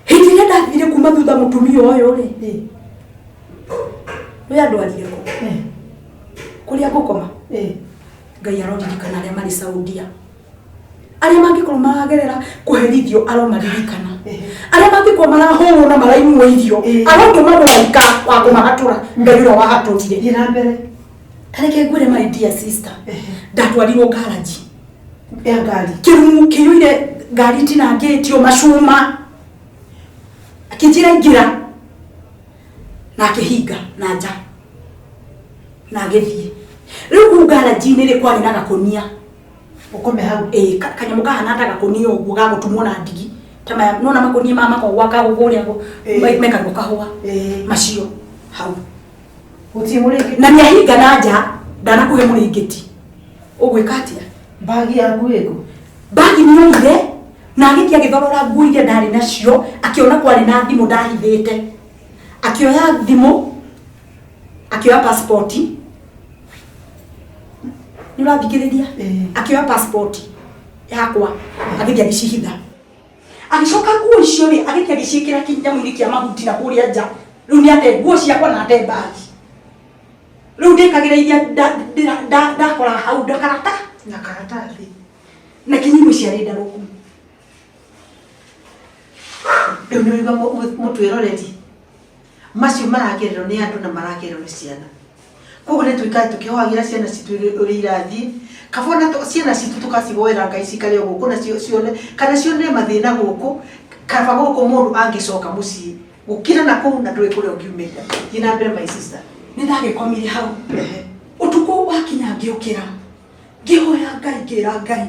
Hĩndĩ ĩrĩa ndathire kuma thutha mũtumia ũyũ rĩ, ũyũ andwarire kũ kũrĩa ngũkoma. Ngai aroririkana arĩa marĩ Saudia, arĩa mangĩkorwo maragerera kũherithio aromaririkana, arĩa mangĩkorwo marahũrwo na maraimwo irio arotũma mũraika wa kũmahatũra, Ngai ũrĩa wahatũrire. Thiĩ na mbere. Tareke ngwĩre, my dear sister, ndatwarirwo ngaraji ya ngari, kĩrumu kĩiyũire ngari itinangĩtio macuma. Akĩnjĩra ingĩra na akĩhinga na nja na agĩthiĩ. Rĩu kũu ngaraji-inĩ rĩ, kwarĩ na gakũnia. Ũkome hau? Ĩĩ, kanyamũ kahana ta gakũnia ũguo ga gũtumwo na ndigi ta maya nona makũnia ma makogwa kagũkũ ũrĩa mekagwo kahũa macio hau. Gũtirĩ mũrĩngĩti. Na nĩ ahinga na nja, ndanakũhe mũrĩngĩti, ũgwĩka atĩa? Mbagi yaku ĩkũ? Mbagi nĩ oire na agĩthiĩ agĩthorora nguo iria ndarĩ nacio, akĩona kwarĩ na thimũ ndahithĩte, akĩoya thimũ, akĩoya passport. Nĩ ũrathikĩrĩria? Ĩĩ. Akĩoya passport yakwa agĩthiĩ agĩcihitha, agĩcoka nguo icio rĩ agĩthiĩ agĩciĩkĩra kĩnyamũ-inĩ kĩa mahuti na kũrĩa nja. Rĩu nĩ ate nguo ciakwa na ate mbagi. Rĩu ndĩkagĩra iria ndakora hau ndakarata na karatathi na kinya imwe ciarĩ ndarũku. Rĩu nĩ ũigua mũtwĩroreri macio maragererwo nĩ andũ na maragererwo nĩ ciana. Koguo nĩ tũikare tũkĩhoagĩra ciana citũ ũrĩa irathiĩ. Kaba ona ciana citũ tũkacihoera Ngai cikare o gũkũ na cione kana cione mathĩna gũkũ, kaba gũkũ mũndũ angĩcoka mũciĩ gũkĩra na kũu na ndũĩ kũrĩa ũngiumĩte. Thiĩ na mbere, my sister. Nĩ ndagĩkomire hau. Ũtukũ wakinya ngĩũkĩra, ngĩhoya Ngai, ngĩra Ngai.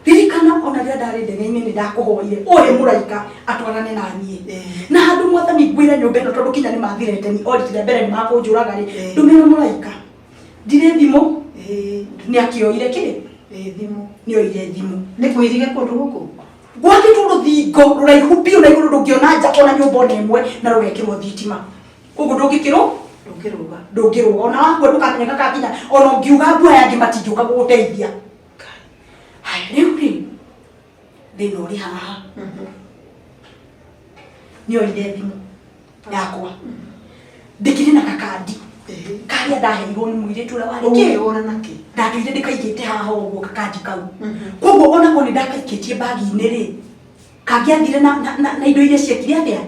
Ririkana ona rĩrĩa ndarĩ ndege-inĩ nĩ ndakũhoire ũhe mũraika atwarane na niĩ. Na handũ Mwathani ngwĩre nyũmba ĩno, tondũ kinya nĩ mathireteni o rita rĩa mbere nĩ makũnjũraga rĩ, ndũmĩra mũraika. Ndirĩ thimũ, nĩ akĩoire kĩ? Thimũ. Nĩ oire thimũ. Nĩ kwĩrige kũndũ gũkũ? Gwakĩtwo rũthingo rũraihu biũ na igũrũ, ndũngĩona nja ona nyũmba ona ĩmwe, na rũgekĩrwo thitima. Koguo ndũngĩkĩrwo Ndũngĩrũga. Ndũngĩrũga. Ona wakua ndũkamenyeka kakinya. Ona ũngiuga mbua yangĩ matingĩũka gũgũteithia. Haya, rĩu rĩ, thĩna ũrĩ haha, nĩ oire thimũ yakwa, ndĩkĩrĩ na gakandi karĩa ndaheirwo nĩ mũirĩtu ũrĩa warĩ kĩ. Ũngĩhũra nakĩ? Ndatũire ndĩkaigĩte haha ũguo gakandi kau. Koguo onako nĩ ndakaikĩtie bagi-inĩ rĩ, kangĩathire na indo iria ciekire atĩa.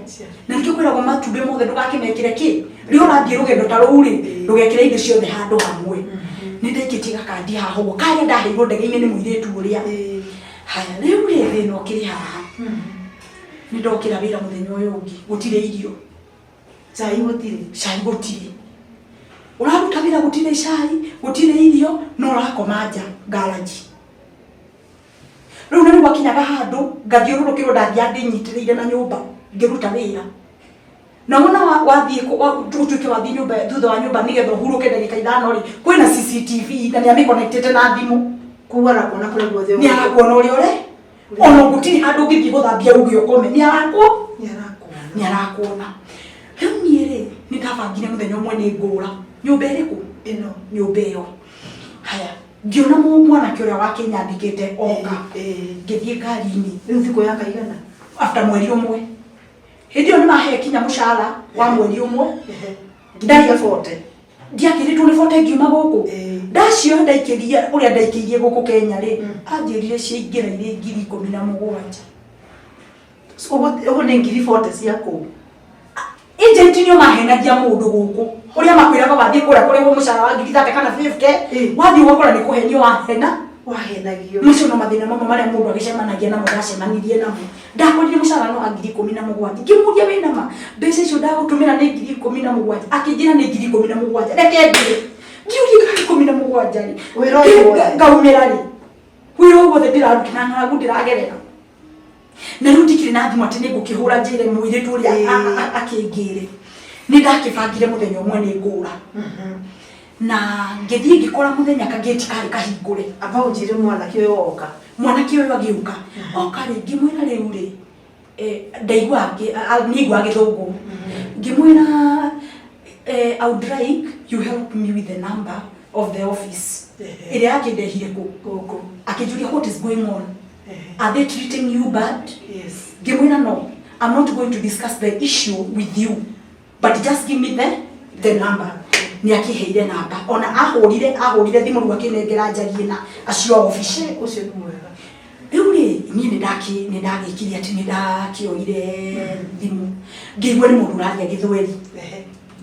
Na nĩkĩo kwĩragwo matumbĩ mothe ndũgakĩmekĩre kĩ rĩrĩa ũrathiĩ rũgendo ta rũu rĩ, ndũgekĩre indo ciothe handũ hamwe. Nĩ ndaikĩtie gakandi haha ũguo karĩa ndaheirwo ndege-inĩ nĩ mũirĩtu ũrĩa. Haya, rĩu rĩ, thĩna ũkĩrĩ haha, nĩ ndokĩra wĩra mũthenya ũyũ ũngĩ, gũtirĩ irio. Cai gũtirĩ. Cai gũtirĩ. Ũraruta wĩra, gũtirĩ cai, gũtirĩ irio, no ũrakoma nja ngaraji. Rĩu na rĩu gwakinyaga handũ ngathiũrũrũkĩrwo, ndathiaga ndĩnyitĩrĩire na nyũmba ngĩruta wĩra. Na wona wathiĩ ũtuĩke wathiĩ nyũmba, thutha wa nyũmba, nĩgetha ũhurũke ndagĩka 5 rĩ, kwĩna CCTV na nĩ amĩconnectĩte na thimũ. Koguo arakuona kũrĩa guothe. Nĩ arakuona ũrĩa ũre, ona gũtirĩ handũ ũngĩthiĩ gũthambia uge ũkome, nĩ arakwo Nĩ arakuona. Nĩ arakuona. Rĩu niĩ rĩ, nĩ ndabangire mũthenya ũmwe nĩ ngũra nyũmba ĩrĩkũ? Ĩno. Nyũmba ĩyo. Haya, ngĩona mwanake ũrĩa wakĩnyandĩkĩte oka. Ngĩthiĩ ngari-inĩ. Rĩu thikũ ya kaigana? After mweri ũmwe, hĩndĩ ĩyo nĩ mahe kinya mũcara wa mweri ũmwe. Nginyagia 40. Ndiakĩrĩtwo nĩ 40 ngiuma gũkũ. Ndacioya ndaikĩria ũrĩa ndaikĩirie gũkũ Kenya rĩ, anjĩrire ciaingĩra irĩ 17,000. Ũguo nĩ 40,000 cia kũu. Agent nĩo mahenagia mũndũ gũkũ, ũrĩa makwĩraga wathiĩ kũrĩa kũrĩhwo mũcara wa 30,000 kana 50. Wathiĩ ũgakora nĩ kũhenio wahena. Wahenagio. Macio no mathĩna mamwe marĩa mũndũ agĩcemanagia namo, ndacemanirie namo. Ndakorire mũcara no wa 17,000. Ngĩmũria, "Wĩna ma mbeca icio ndagũtũmĩra nĩ 17,000?" Akĩnjĩra nĩ 17,000. Reke ndĩre, ngiũria, 17,000 rĩ, Wĩra ũyũ wothe? Ngaumĩra rĩ wĩra ũyũ wothe ndĩraruta na ng'aragu ndĩragerera, na rĩu ndikĩrĩ na thimũ atĩ nĩ ngũkĩhũra njĩre mũirĩtu ũrĩa akĩngĩre. Nĩ ndakĩbangire mũthenya ũmwe nĩ ngũra, na ngĩthiĩ ngĩkora mũthenya kagĩti karĩ kahingũre. Amba ũnjĩre mwanake ũyũ woka. Mwanake ũyũ agĩũka, oka rĩ, ngĩmwĩra rĩu rĩ, ndaigua nĩigua gĩthũngũ. Ngĩmwĩra, "I would like you help me with the number of the office ĩrĩa yakĩndehire kũ gũkũ." Akĩnjũria, "What is going on? Are they treating you bad?" Ngĩmwĩra, "No, I'm not going to discuss the issue with you, but just give me the number." Nĩ akĩheire namba, ona ahũrire thimũ, rĩu akĩnengera njarie na acio a obici. Ũcio nĩ mwega. Rĩu rĩ, niĩ nĩ ndagĩkire atĩ nĩ ndakĩoire thimũ, ngĩigua nĩ mũndũ ũraria gĩthweri.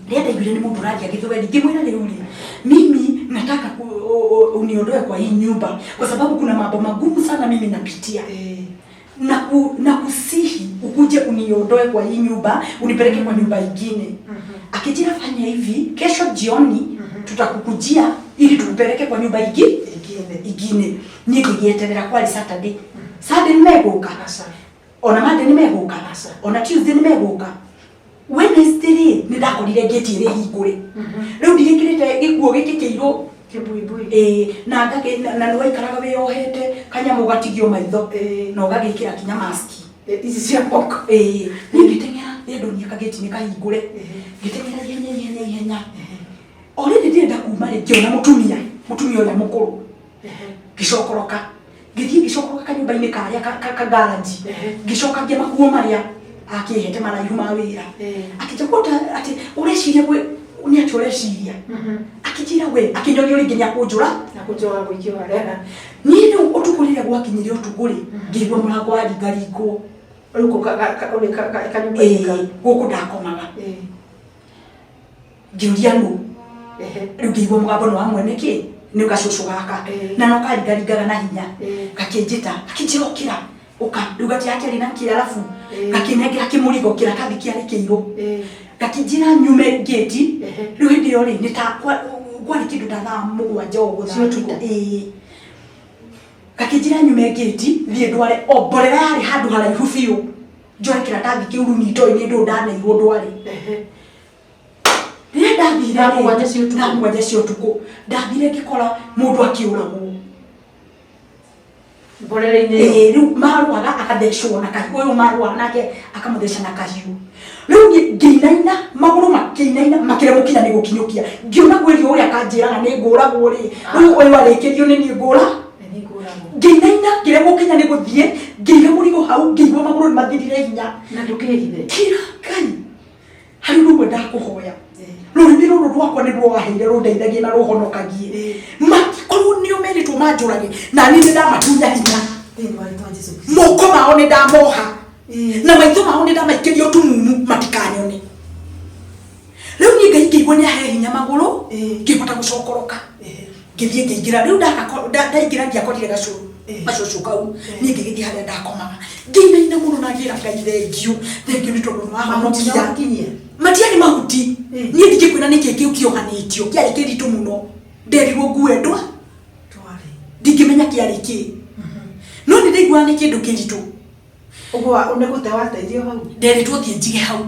Rĩrĩa ndaiguire nĩ mũndũ ũraria gĩthweri, ngĩmwĩra, "Rĩu rĩ, mimi nataka uniondoe kwa hii nyumba kwa sababu kuna mambo magumu sana mimi napitia, na kusihi ukuje uniondoe kwa hii nyumba, unipeleke kwa nyumba ingine." Akijira, "Fanya hivi, kesho jioni tutakukujia ili tukupeleke kwa nyumba ingi Ingine. ingine." Niĩ ngĩgĩeterera, kwari Saturday. Sunday nĩ megũka, Aca. ona Monday nĩ megũka, Aca. ona Tuesday nĩ megũka. Wednesday rĩ, nĩ ndakorire ngĩti ĩrĩ hingũre. Rĩu ndigĩkĩrĩte gĩkuo gĩkĩ kĩirũ. Kĩbuibui. Ĩĩ, na na nĩ waikaraga wĩyohete kanyamũ gatigio maitho na ũgagĩkĩra kinya maski. Ici cia moko. Ĩĩ. Niĩ ngĩteng'era rĩrĩa ndonire kagĩti nĩ kahingũre, ngĩteng'era ihenya ihenya ihenya. O rĩrĩ ndĩrenda kuma rĩ, ngĩona mũtumia ũrĩa mũkũrũ. Ngĩcokoroka, ngĩthiĩ ngĩcokoroka kanyũmba-inĩ karĩa ka garage, ngĩcokangia makuo marĩa akĩhete maraihu ma wĩra. Akĩnjĩra kota atĩ ũreciria gwĩ nĩ atĩ ũreciria. Akĩnjĩra we, akĩnyonia rĩngĩ nĩ akũnjũra. Na kũnjũra gũikio harĩa. Niĩ rĩu ũtukũ rĩrĩa gwakinyire ũtukũ rĩ, ngĩigua mũrango waringaringwo. Rĩu kũ ũrĩ kanyũmba-inĩ kau. Gũkũ ndakomaga. Ngĩũria nũ. Rĩu ngĩigua mũgambo nĩ wa mwene kĩ, nĩ gacũcũ gaka. Na no karingaringaga na hinya. Gakĩnjĩta, gakĩnjĩra, "Ũkĩra, ũka." Rĩu gatirakĩarĩ na kĩarabu. Gakĩnengera kĩmũrigo, kĩratathi kĩarĩ kĩirũ. Gakĩnjĩra nyume ngĩti. Rĩu hĩndĩ ĩyo rĩ, nĩ ta kwarĩ kĩndũ ta thaa 7 ũguo, thaa Cia ũtukũ? 6. Ĩĩ. Gakĩnjĩra nyume ngĩti thiĩ ndware o mborera yarĩ handũ haraihu biũ, njoe kĩratathi kĩu rĩu nitoĩ nĩ ndũ ndaneirwo ndware. Rĩrĩa ndathire Thaa 7 cia ũtukũ. Thaa 7 cia ũtukũ ndathire ngĩkora mũndũ akĩũragwo Mborera-inĩ ĩyo. Ĩĩ, rĩu marũaga akathecwo na kahiũ, ũyũ marũaga nake akamũtheca na kahiũ. Rĩu niĩ ngĩinaina, magũrũ makĩinaina makĩremwo kinya nĩ gũkinyũkia. Ngĩona gwĩrio ũrĩa akanjĩraga nĩ ngũragwo rĩ, rĩu ũyũ arĩkĩrio nĩ niĩ ngũra. Ngĩinaina ngĩremwo kinya nĩ gũthiĩ, ngĩiga mũrigo hau, ngĩigua magũrũ nĩ mathirire hinya. Na ndũkĩhithe. Kira Ngai, harĩ ũndũ ũmwe ndakũhoya. Rũrĩmĩ rũrũ rwakwa nĩruo waheire rũndeithagie na rũhonokagie. Mangĩkorwo nĩo merĩtwo manjũrage, na niĩ nĩ ndamatunya hinya. Moko mao nĩ ndamoha. Na maitho mao nĩ ndamaikĩria ũtumumu matikanyone. Rĩu niĩ Ngai ngĩigua nĩ ahe hinya magũrũ, ngĩhota gũcokoroka. Ngĩthiĩ ngĩingĩra, rĩu ndaingĩra ndiakorire gacũrũ, gacũcũ kau. Niĩ ngĩgĩthiĩ harĩa ndakomaga. Ngĩinaina mũno na ngĩra Ngai thengiũ, thengiũ nĩ tondũ nĩ wahonokia. Matiarĩ mahuti. Niĩ ndingĩkwĩra nĩkĩ kĩu kĩohanĩtio, kĩarĩ kĩritũ mũno. Nderirwo ngue ndwa. Ndingĩmenya kĩarĩ kĩ. No nĩ ndaiguaga nĩ kĩndũ kĩritũ. Ũguo nĩ gũte wateithio hau? Nderirwo thiĩ njige hau.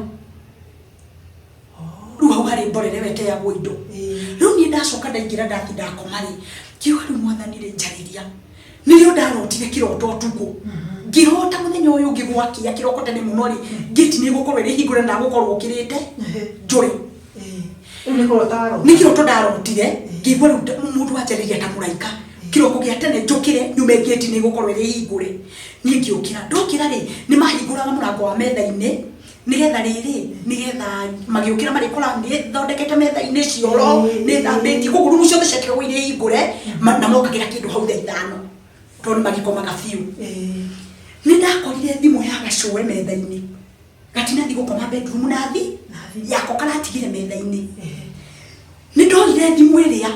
Rĩu hau harĩ mborere weteagwo indo. Rĩu niĩ ndacoka ndaingĩra ndathi ndakoma rĩ, ngiuga rĩu mwathani rĩ njarĩria. Nĩrĩo ndarotire kĩroto ũtukũ. Ngĩrota mũthenya ũyũ ũngĩ gwakĩa kĩroko tene mũno rĩ, ngĩti nĩ ĩgũkorwo ĩrĩ hingũre na ndagũkorwo ũkĩrĩte njũrĩ. Rĩu nĩ kũrota warota? Nĩ kĩroto ndarotire, ngĩigua rĩu mũndũ anjarĩria ta mũraika. Kĩroko gĩa tene njũkĩre nyume ngĩti nĩ ĩgũkorwo ĩrĩ hingũre. Niĩ ngĩũkĩra, ndokĩra rĩ, nĩ mahingũraga mũrango wa metha-inĩ, nĩgetha rĩrĩ, nĩgetha magĩũkĩra marĩkora nĩ thondekete metha-inĩ cioro, nĩ thambĩtie, koguo rumu ciothe ciatigagwo irĩ hingũre, na mokagĩra kĩndũ hau thaa 5, tondũ nĩ magĩkomaga biũ. Nĩ ndakorire thimũ ya gacũe metha-inĩ. Gatinathi gũkoma bedroom nathi, yako karatigire metha-inĩ. Nĩ ndoire thimũ ĩrĩa.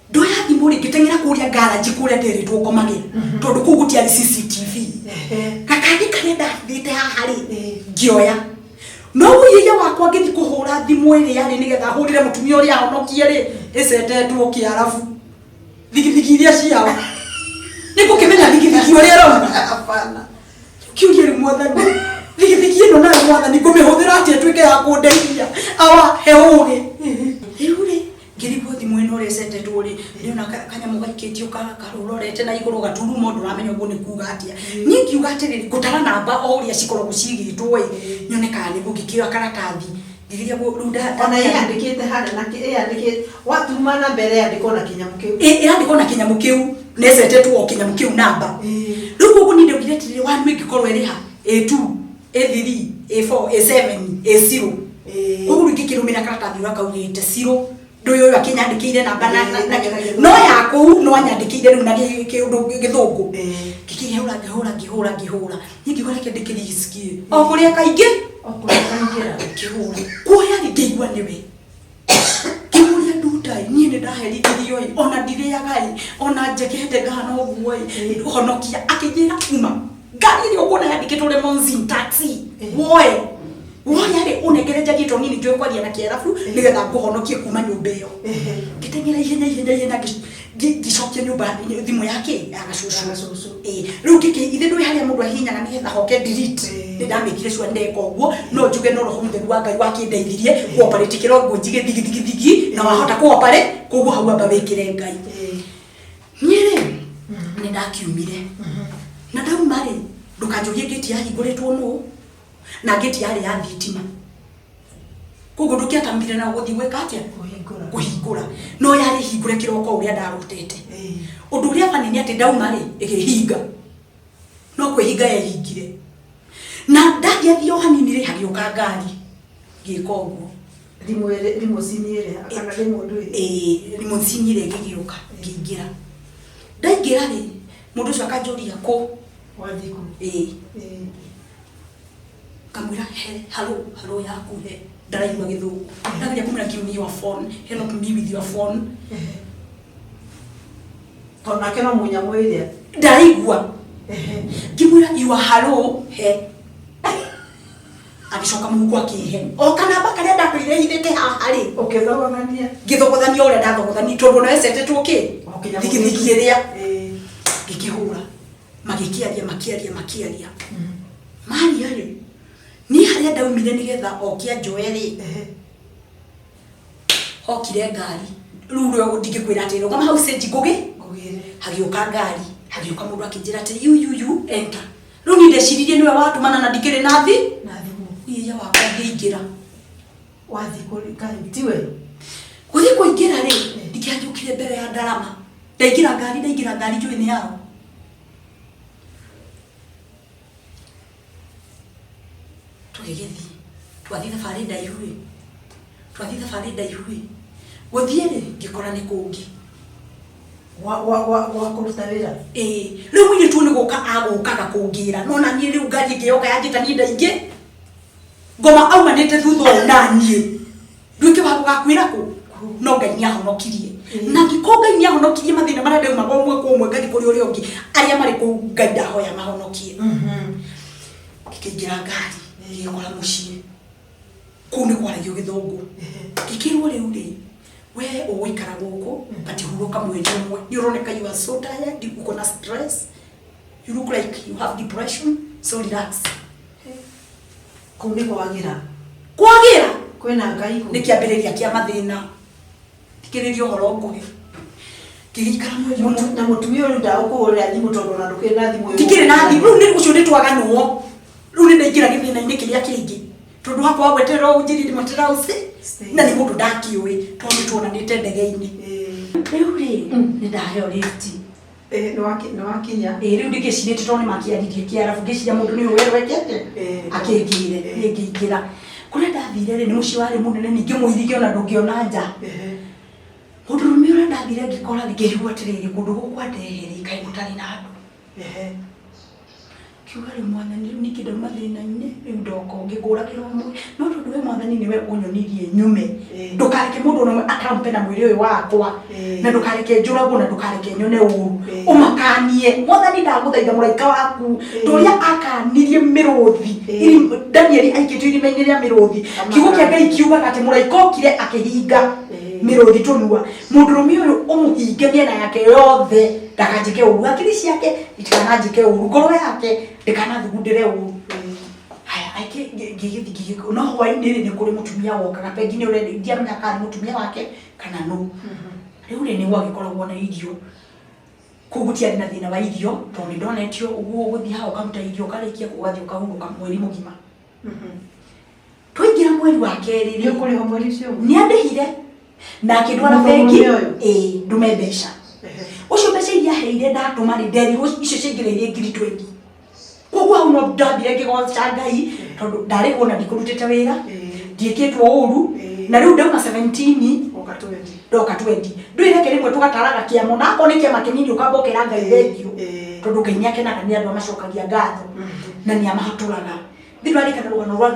Ndoya thimũ rĩ, ngĩteng'era kũrĩa garage kũrĩa nderĩtwo ngomage, tondũ kũu gũtiarĩ CCTV. Gakandi karĩa ndathĩte haha rĩ, ngĩoya. No ũiria wakwa ngĩthiĩ kũhũra thimũ ĩrĩa rĩ, nĩgetha hũrĩre mũtumia ũrĩa ahonokie rĩ, ĩcetetwo kĩarabu. Thigithigi iria ciao. Nĩ ngũkĩmenya thigithigi ũrĩa ĩrauga? Hapana. Kĩũria rĩu mwathani, thigithigi ĩno nayo mwathani ngũmĩhũthĩra atĩa ĩtuĩke ya kũndeithia? Awa, he ũgĩ. Rĩu rĩ, ngĩrigwo thimũ ĩno ũrĩa ĩcetetwo rĩ, ndĩrona kanyamũ gaikĩtio karũrorete na igũrũ gaturumo ndũramenya ũguo nĩ kuga atĩa. Niĩ ngiuga atĩrĩrĩ, ngũtara namba o ũrĩa cikoragwo ciigĩtwo ĩ, nyone kana nĩguo ngĩkĩoya karatathi. Ngĩgeria rĩu Ona ĩyandĩkĩte harĩa na ĩyandĩkĩte, waturuma namba ĩrĩa yandĩkwo na kĩnyamũ kĩu. Ĩrandĩkwo na kĩnyamũ kĩu, na ĩcetetwo o kĩnyamũ kĩu namba. Rĩu koguo niĩ ndaugire atĩrĩrĩ, one ĩngĩkorwo ĩrĩ ha? A2, A3, A4, A7, A0. Koguo rĩu ngĩkĩrũmĩrĩra karatathi ũrĩa kaugĩte 0. Ndũĩ ũyũ akĩnyandĩkĩire namba na no ya kũu no anyandĩkĩire rĩu na kĩũndũ gĩthũngũ. Ngĩkĩhũra, ngĩhũra, ngĩhũra, ngĩhũra. Niĩ ngiuga reke ndĩkĩrisikie. O kũrĩa kaingĩ? O kũrĩa kaingĩra. Ngĩhũra. Kuoya rĩ ngĩigua nĩwe. Ngĩmũria Nduta ĩ, niĩ nĩ ndaherithirio ĩ, ona ndirĩaga ĩ, ona njekete ngahana ũguo ĩ, honokia. Akĩnjĩra uma. Ngari ĩrĩa ũkuona yandĩkĩtwo Limousine taxi, woe. Woya rĩ, ũnengere njarie tondũ niĩ nĩ njũĩ kwaria na Kĩarabu, nĩgetha ngũhonokie kuma nyũmba ĩyo. Ngĩteng'era ihenya ihenya ihenya ngĩcokia nyũmba thimũ ya kĩ? Ya gacũcũ. Ya gacũcũ. Ĩĩ. Rĩu ngĩkĩ, ithe ndũĩ harĩa mũndũ ahihinyaga nĩgetha hoke delete. Nĩ ndamĩkire sure ndeka ũguo, no njuge no roho mũtheru wa Ngai wakĩndeithirie kũoperate kĩrongo njige thigi thigi thigi, na wahota kũoperate, koguo hau amba wĩkĩre Ngai. Niĩ rĩ, nĩ ndakiumire. Na ndauma rĩ, ndũkanjũrie ngĩti yahingũrĩtwo nũ, na ngĩti yarĩ ya thitima. Koguo ndũngĩatambire na gũthiĩ gwĩka atĩa? Kũhingũra. Kũhingũra. No yarĩ hingũre kĩroko ũrĩa ndarotete. Ũndũ ũrĩa bani nĩ atĩ ndauma rĩ, ĩkĩhinga. No kwĩhinga yehingire. Na ndathiathia o hanini rĩ, hagĩũka ngari. Ngĩka ũguo. Thimũ ĩrĩ, limousine ĩrĩa, kana limo ndũ ĩrĩa? Ĩĩ, limousine ĩrĩa ĩgĩgĩũka, ngĩingĩra. Ndaingĩra rĩ, mũndũ ũcio akanjũria kũ? Wathiĩ kũ? Ĩĩ. Kamwĩra he, hello, hello yaku he. Ndaraigua gĩthũngũ. Ndageria kũmwĩra give me your phone, help me with your phone. Tondũ nake no mũnyamũ ĩrĩa. Ndaraigua. Ngĩmwĩra your hello he. Agĩcoka mũhuko akĩhe. O kanamba karĩa ndatũire hithĩte haha rĩ. Ũkĩthogothania. Ngĩthogothania ũrĩa ndathogothania tondũ ona ecetetwo kĩ? O kĩnyamũ Thigithigi kĩu. ĩrĩa. Magĩkĩaria, makĩaria, makĩaria, maria rĩ, niĩ harĩa ndaumire nĩgetha oke anjoe rĩ, hokire ngari. Rĩu rĩo ndingĩkwĩra atĩ rũgama hau stage ngũgĩ. Ngũgĩre. Hagĩũka ngari, hagĩũka mũndũ akĩnjĩra atĩ you, you, you enter. Rĩu niĩ ndeciririe nĩwe watũmana na ndikĩrĩ na thi Na thimũ. Iia wakwa, ngĩingĩra. Wathiĩ kũrĩ Ngai tiwe. Gũthiĩ kũingĩra rĩ, ndikĩanjũkire mbere ya ndarama. Ndaingĩra ngari, ndaingĩra ngari njũĩ nĩ yao. Tũgĩgĩthiĩ, twathiĩ thabarĩ ndaihu ĩ, twathiĩ thabarĩ ndaihu ĩ, gũthiĩ rĩ, ngĩkora nĩ kũngĩ. Wa kũruta wĩra. Ĩĩ, rĩu mũirĩtu ũyũ nĩ gũka agũkaga kũngĩra, no na niĩ rĩu ngari ĩngĩ yoka yanjĩta niĩ ndaingĩ ngoma aumanĩte thutha ũyũ, na niĩ nduĩke wa gũgakwĩra kũ, no Ngai nĩ ahonokirie. Na angĩkorwo Ngai nĩ ahonokirie mathĩna marĩa ndaumaga ũmwe kwa ũmwe ngathiĩ kũrĩ ũrĩa ũngĩ, arĩa marĩ kũu Ngai ndahoya mahonokie. Ngĩkĩingĩra ngari, ngĩgĩkora mũciĩ kũu nĩ kwaragio Gĩthũngũ. Ngĩkĩrwo rĩu rĩ, we ũgũikara gũkũ, but hurũka mweri ũmwe, nĩ ũroneka you are so tired, uko na stress, you look like you have depression, so relax. Kũu nĩ kwagĩra. Kwagĩra. Kwĩna Ngai kũu. Nĩ kĩambĩrĩria kĩa mathĩna. Thikĩrĩria ũhoro ngũhe. Ngĩgĩikara mweri ũmwe. Na mũtumia ũyũ ndagũkũhũrĩra thimũ tondũ ona ndũkĩrĩ na thimũ. Ndikĩrĩ na thimũ. Rĩu nĩ ũcio nĩ twaganwo. Rĩu nĩ ndaingĩra gĩthĩna-inĩ kĩrĩa kĩngĩ, tondũ hakwa gweterera ũnjĩrie ndĩmweterera ũci na nĩ mũndũ ndakĩũĩ tondũ nĩ tuonanĩte ndege-inĩ. Rĩu rĩ, nĩ ndaheo lift. Nĩ wakinya. Ĩĩ, rĩu ndĩgĩcirĩtie tondũ nĩ makĩaririe Kĩarabu, ngĩciria mũndũ nĩ ũĩ wekete akĩngĩre. Niĩ ngĩingĩra kũrĩa ndathire rĩ, nĩ mũciĩ warĩ mũnene, ningĩ mũirige ona ndũngĩona nja. Mũndũrũme ũrĩa ndathire ngĩkora rĩ, ngĩrigwo atĩrĩrĩ, kũndũ gũkũ andehe rĩ, kaĩ gũtarĩ na andũ? Kiuga rĩu Mwathani, rĩu ningĩ ndauma thĩna-inĩ, rĩu ndoka ũngĩ ngũragĩra ũmwe, no tondũ we Mwathani nĩwe ũnyonirie nyume, ndũkareke mũndũ ona ũmwe akampe na mwĩrĩ ũyũ wakwa, na ndũkareke njũragwo, na ndũkareke nyone ũru. Ũmakanie Mwathani, ndagũthaitha, mũraika waku ta ũrĩa akanirie mĩrũthi. Danieli aikĩtio irima-inĩ rĩa mĩrũthi, kiugo kĩa Ngai kiugaga atĩ mũraika okire akĩhinga mĩrũthi tũnua. Mũndũrũme ũyũ ũmũhinge mĩena yake yothe, ndakanjĩke ũru, hakiri ciake itikananjĩke ũru, ngoro yake ndĩkanathugundĩre ũru. Haya, ngĩgĩthiĩ no hwaĩ-inĩ rĩ, nĩ kũrĩ mũtumia wokaga bengi nĩ ũrĩa, ndiamenya kana nĩ mũtumia wake kana nũ. Rĩu rĩ, nĩ gwagĩkoragwo na irio kũu, gũtiarĩ na thĩna wa irio tondũ nĩ ndonetio ũguo ũgũthiĩ haha ũkaruta irio, ũkarĩkia ũgathiĩ ũkahurũka mweri mũgima. Twaingĩra mweri wa kerĩ Nĩ rĩ, ũkũrĩhwo mweri ũcio ũmwe? Nĩ andĩhire na akĩndwara Mũndũ bengi. mũrũme ũyũ? Ĩĩ, ndume mbeca ũcio. Mbeca iria aheire ndatũma rĩ, nderirwo icio ciaingĩrĩire 20,000. Koguo hau no ndambire ngĩgoca Ngai tondũ ndarĩhwo na ndikũrutĩte wĩra, ndiĩkĩtwo ũru. Na rĩu ndauma 17. Ũka 20. Ndoka 20. Ndũĩ, reke rĩmwe tũgataraga kĩama, na akorwo nĩ kĩama kĩnini, ũkamba ũkera Ngai thengiũ, tondũ Ngai nĩ akenaga nĩ andũ amacokagia ngatho na nĩ amahatũraga. Thĩ ndwarĩkana rũgano rwa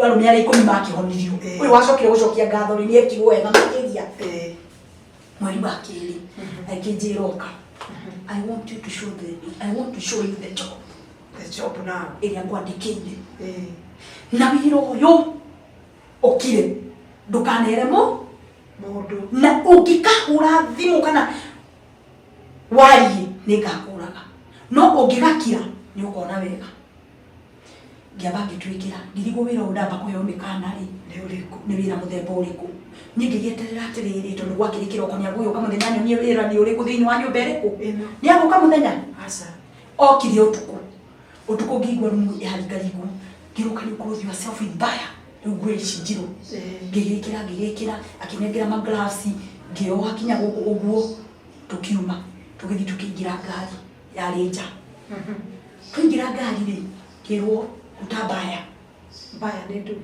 arũme arĩa 10 makĩhonirio. Ũyũ wacokire gũcokia ngatho rĩ, nĩ ekirwo wega makĩria. Mweri wa kerĩ akĩnjĩra, "Ũka, I want you to show the I want to show you the job." The job now. Ĩrĩa ngwandĩkĩire. Na wĩra ũyũ ũkire, ndũkanere mũ Mũndũ. Na ũngĩkahũra thimũ kana warie, nĩ ngakũraga, no ũngĩgakira nĩ ũkona wega. Ngĩamba ngĩtwĩkĩra, ngĩrigwo wĩra ũyũ ndamba kũheo mĩkana rĩ, Nĩ ũrĩkũ? Nĩ wĩra mũthemba ũrĩkũ? Niĩ ngĩgĩeterera atĩrĩrĩ, tondũ gwakĩrĩ kĩroko, nĩ agũgĩũka mũthenya nyonie wĩra nĩ ũrĩkũ thĩinĩ wa nyũmba ĩrĩkũ. Ĩno. Nĩ agũka mũthenya. Aca. Okire ũtukũ. Ũtukũ ngĩigua rumu ĩharingaringwo, ngĩrwo, "Can you close yourself with baya?" Rĩu nguo ici njirũ ngĩgĩkĩra, ngĩgĩkĩra, akĩnengera magloves, ngĩoha kinya gũkũ ũguo. Tũkiuma, tũgĩthiĩ, tũkĩingĩra ngari yarĩ nja. Twaingĩra ngari rĩ, ngĩrwo, "Ruta mbaya." Mbaya nĩ ndũ?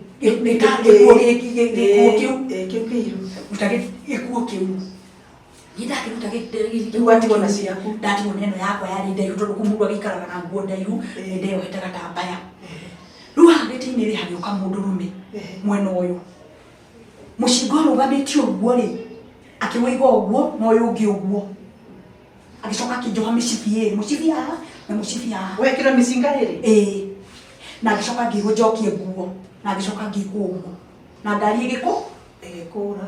Nĩ ta gĩkuo gĩkĩ, gĩkuo kĩu. Kĩu kĩirũ. Ruta gĩkuo kĩu. Niĩ ndakĩruta. Rĩu watigwo na ciaku. Ndatigwo na ĩno yakwa yarĩ ndaihu, tondũ kũu mũndũ agĩikaraga na nguo ndaihu. Nĩ ndeyohete gatambaya. Rĩu haha gĩtĩ-inĩ rĩ, hagĩũka mũndũrũme mwena ũyũ, mũcinga ũrũgamĩtio ũguo rĩ, akĩwĩiga ũguo na ũyũ ũngĩ ũguo, agĩcoka akĩnjoha mĩcibi ĩrĩ, mũcibi haha na mũcibi haha. Wekĩra mĩcinga ĩrĩ? Ĩĩ, na ngĩcoka ngĩrwo njokie nguo, na ngĩcoka ngĩkwo ũguo na ngari ĩgĩkũ Ĩgĩkũra.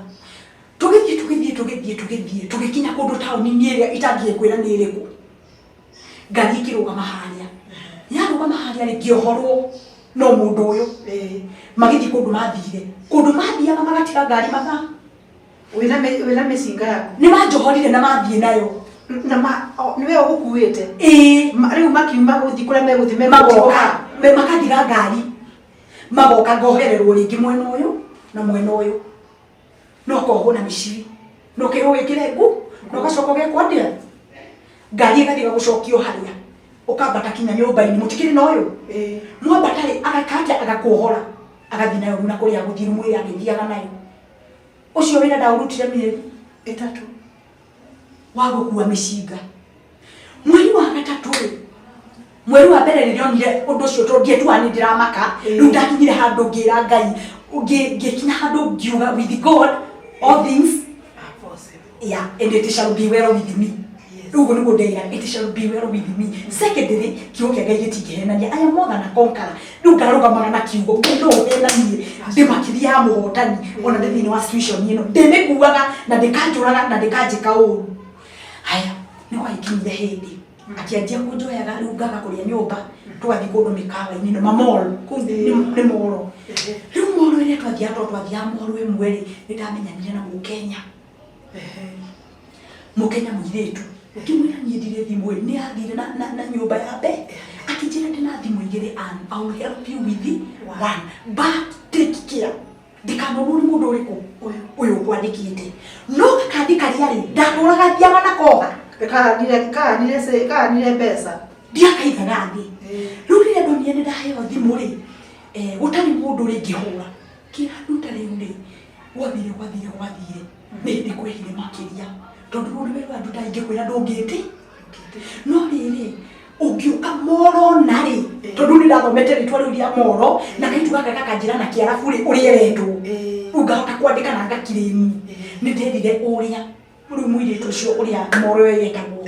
Tũgĩthiĩ, tũgĩthiĩ, tũgĩthiĩ, tũgĩthiĩ, tũgĩkinya kũndũ taũni-inĩ ĩrĩa itangĩkwĩra nĩ ĩrĩkũ. Ngari ĩkĩrũgama harĩa, yarũgama harĩa rĩ, ngĩohorwo no mũndũ ũyũ. Magĩthiĩ kũndũ mathire, kũndũ mathiaga magatiga ngari mathaa. Wĩna mĩcinga yaku? Nĩ manjohorire na mathiĩ nayo. Na nĩwe ũgũkuĩte? Ĩĩ. Rĩu makiuma gũthiĩ kũrĩa megũthiĩ magoka makatiga ngari, magoka ngohererwo rĩngĩ mwena ũyũ na mwena ũyũ, no kohwo na mĩcibi, no ũkerwo wĩkĩre ngu, na ũgacoka ũgekwo atĩa, ngari ĩgathiĩ gũcokio harĩa ũkambata kinya nyũmba-inĩ mũtikĩrĩ na ũyũ. Mwambata rĩ, ageka atĩa? Agakuohora, agathiĩ nayo na kũrĩa agũthiĩ, rumu ĩrĩa agĩthiaga nayo. Ũcio wĩra ndaũrutire mĩeri 3 wa gũkua mĩcinga. Mweri wa gatatũ rĩ, mweri wa mbere rĩrĩa onire ũndũ ũcio, tondũ ndietuaga nĩ ndĩramaka. Rĩu ndakinyire handũ ngĩra Ngai, ngĩkinya handũ ngiuga, "With God all things are possible." Yeah, and it shall be well with me. Rĩu ũguo nĩguo ndeira, it shall be well with me. Secondly, kiugo kĩa Ngai gĩtingĩhenania. I am more than a conqueror. Rĩu ngarũgamaga na kiugo. Ngai no ũhenanie, ndĩ makĩria ya mũhotani. Ona ndĩ thĩinĩ wa situation ĩno, ndĩmĩkuaga na ndĩkanjũraga na ndĩkanjĩka ũru. Haya, nĩ gwagĩkinyire hĩndĩ akĩanjia kũnjoyaga, rĩu ngaga kũrĩa nyũmba, tũgathiĩ kũndũ mĩkawa-inĩ no mamall kũu nĩ mall. Rĩu mall ĩrĩa twathiaga, tondũ twathiaga mall ĩmwe rĩ, nĩ ndamenyanire na Mũkenya, Mũkenya mũirĩtu. Ngĩmwĩra niĩ ndirĩ thimũ ĩ, nĩ athire na nyũmba ya mbe, akĩnjĩra, "Ndĩna thimũ igĩrĩ and I will help you with one, but take care ndikanonwo nĩ mũndũ ũrĩkũ ũyũ ũkwandĩkĩte." No gakandi karĩa rĩ, ndatũraga thiaga na koga. Kahanire mbeca. Ndiakaithaga thĩ. Rĩu rĩrĩa ndonire nĩ ndaheo thimũ rĩ, gũtarĩ mũndũ rĩngĩhũra kĩra nduta. Rĩu rĩ, gwathire gwathire gwathire, nĩ hĩndĩ kwehire makĩria, tondũ rĩu nĩ werwa nduta ingĩkwĩra ndũngĩtĩ. No rĩrĩ, ũngĩũka moro na rĩ, tondũ nĩ ndathomete rĩtwa rĩu rĩa moro na kaitu gaka gakanjĩra na kĩarabu rĩ, ũrĩa ĩretwo, rĩu ngahota kwandĩka na ngakirĩmu. Nĩ nderire ũrĩa rĩu mũirĩtu ũcio ũrĩa moro ĩyo yetagwo.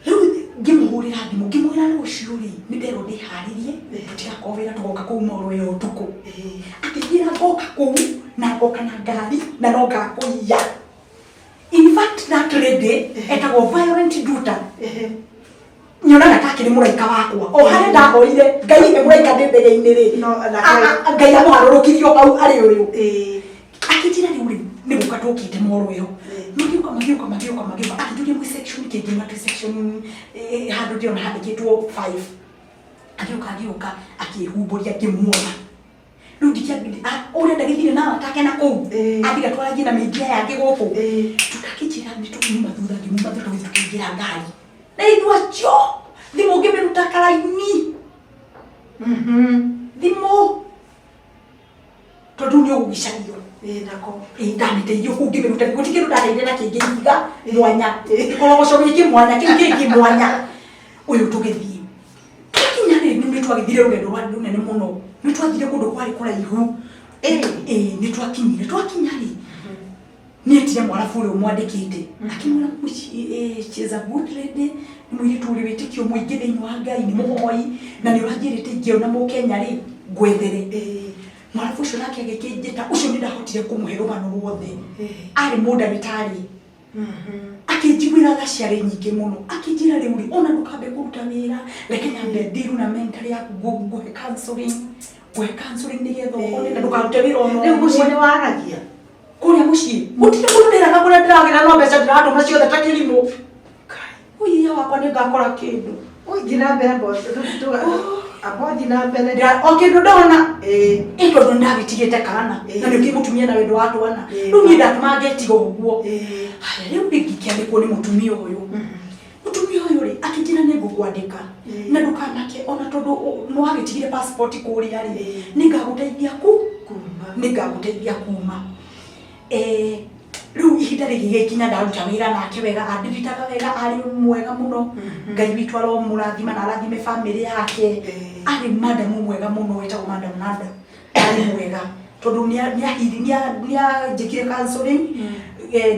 Rĩu ngĩmũhũrĩra thimũ, ngĩmwĩra rũciũ rĩ, nĩ nderwo ndĩharĩrie, tũtigakorwo wĩra, tũgoka kũu moro ĩyo ũtukũ. Akĩnjĩra, "Ngoka kũu na ngoka na ngari na no ngakũiya." In fact, that lady etagwo Violent Duta. Nyonaga ta akĩrĩ mũraika wakwa. O harĩa ndahoire Ngai he mũraika ndĩ ndege-inĩ rĩ, No, Ngai amũharũrũkirie o hau arĩ ũyũ. Akĩnjĩra rĩu rĩ, nĩ gũka tũkĩte moro ĩyo. Magĩũka, magĩũka, magĩũka, magĩũka, akĩnjũria, "Mwĩ section kĩ?" Ngiuga, "Twĩ section handũ ndĩrona handĩkĩtwo 5." Agĩũka, agĩũka, akĩhumbũria, ngĩmuona. Rĩu ũrĩa ndagĩthire na atake na kũu, andiga twaragie na mĩingĩ aya angĩ gũkũ. Tũtakĩnjĩra nĩ tũkiuma thutha, ngĩmuma thutha, tũgĩthiĩ tũkĩingĩra ngari na ithuĩ acio. Thimũ ngĩmĩruta karaini, thimũ, tondũ nĩ ũgũgicanio. Nako. Ĩ, ndamĩteithio kũu, ngĩmĩruta, gũtirĩ kĩndũ ndateire na kĩngĩ ihiga mwanya, gĩkorogoco gĩkĩ mwanya, kĩu kĩngĩ mwanya. Ũyũ tũgĩthiĩ, twakinya rĩ, nĩ twagĩthire rũgendo rwarĩ rũnene mũno, nĩ twathire kũndũ kwarĩ kũraihu. Ĩ, nĩ twakinyire. Twakinya rĩ, nĩ etire mwarabu ũrĩa ũmwandĩkĩte, akĩmwĩra, "She is a good lady, nĩ mũirĩtu ũrĩ wĩtĩkio mũingĩ thĩinĩ wa Ngai, nĩ mũhoi, na nĩ ũranjĩrĩte ingĩona Mũkenya rĩ, ngwethere." Mwarabu ũcio nake agĩkĩnjĩta. Ũcio nĩ ndahotire kũmũhe rũgano ruothe. Arĩ mũndagĩtarĩ, akĩnjiguĩra tha ciarĩ nyingĩ mũno. Akĩnjĩra, "Rĩu rĩ, ona ndũkambe kũruta wĩra, reke nyambe ndiru na mental yaku, ngũhe counseling, ngũhe counseling nĩgetha ũhone na ndũkarute wĩra ona Rĩu mũciĩ ũmwe." nĩ waragia? Kũrĩa mũciĩ gũtirĩ mũndũ ndĩraga, kũrĩa ndĩragĩra no mbeca ndĩratũma ciothe ta kĩrimũ. Ũiya wakwa nĩ ngakora kĩndũ. Ũthiĩ na mbere, amba ũthiĩ na mbere. O kĩndũ ndona. Ĩ, tondũ nĩndagĩtigĩte kana na nĩũkĩ mũtumia na wendo wa twana. Rĩu niĩ ndatũma ngetiga ũguo. Haya, rĩu rĩ, ngĩkĩandĩkwo nĩ mũtumia ũyũ. Mũtumia ũyũ rĩ, akĩnjĩra, "Nĩ ngũkwandĩka na ndũkanake ona, tondũ nĩ wagĩtigire passport kũrĩa rĩ, nĩ ngagũteithia ku kuma. Nĩ ngagũteithia kuma." Rĩu ihinda rĩgĩgĩkinya, ndaruta wĩra nake wega, andiritaga wega, arĩ mwega mũno. Ngai witũ aromũrathima na arathime famĩlĩ yake. Arĩ madamu mwega mũno, wĩtagwo Madam Nada. Arĩ mwega tondũ nĩanjĩkire counseling.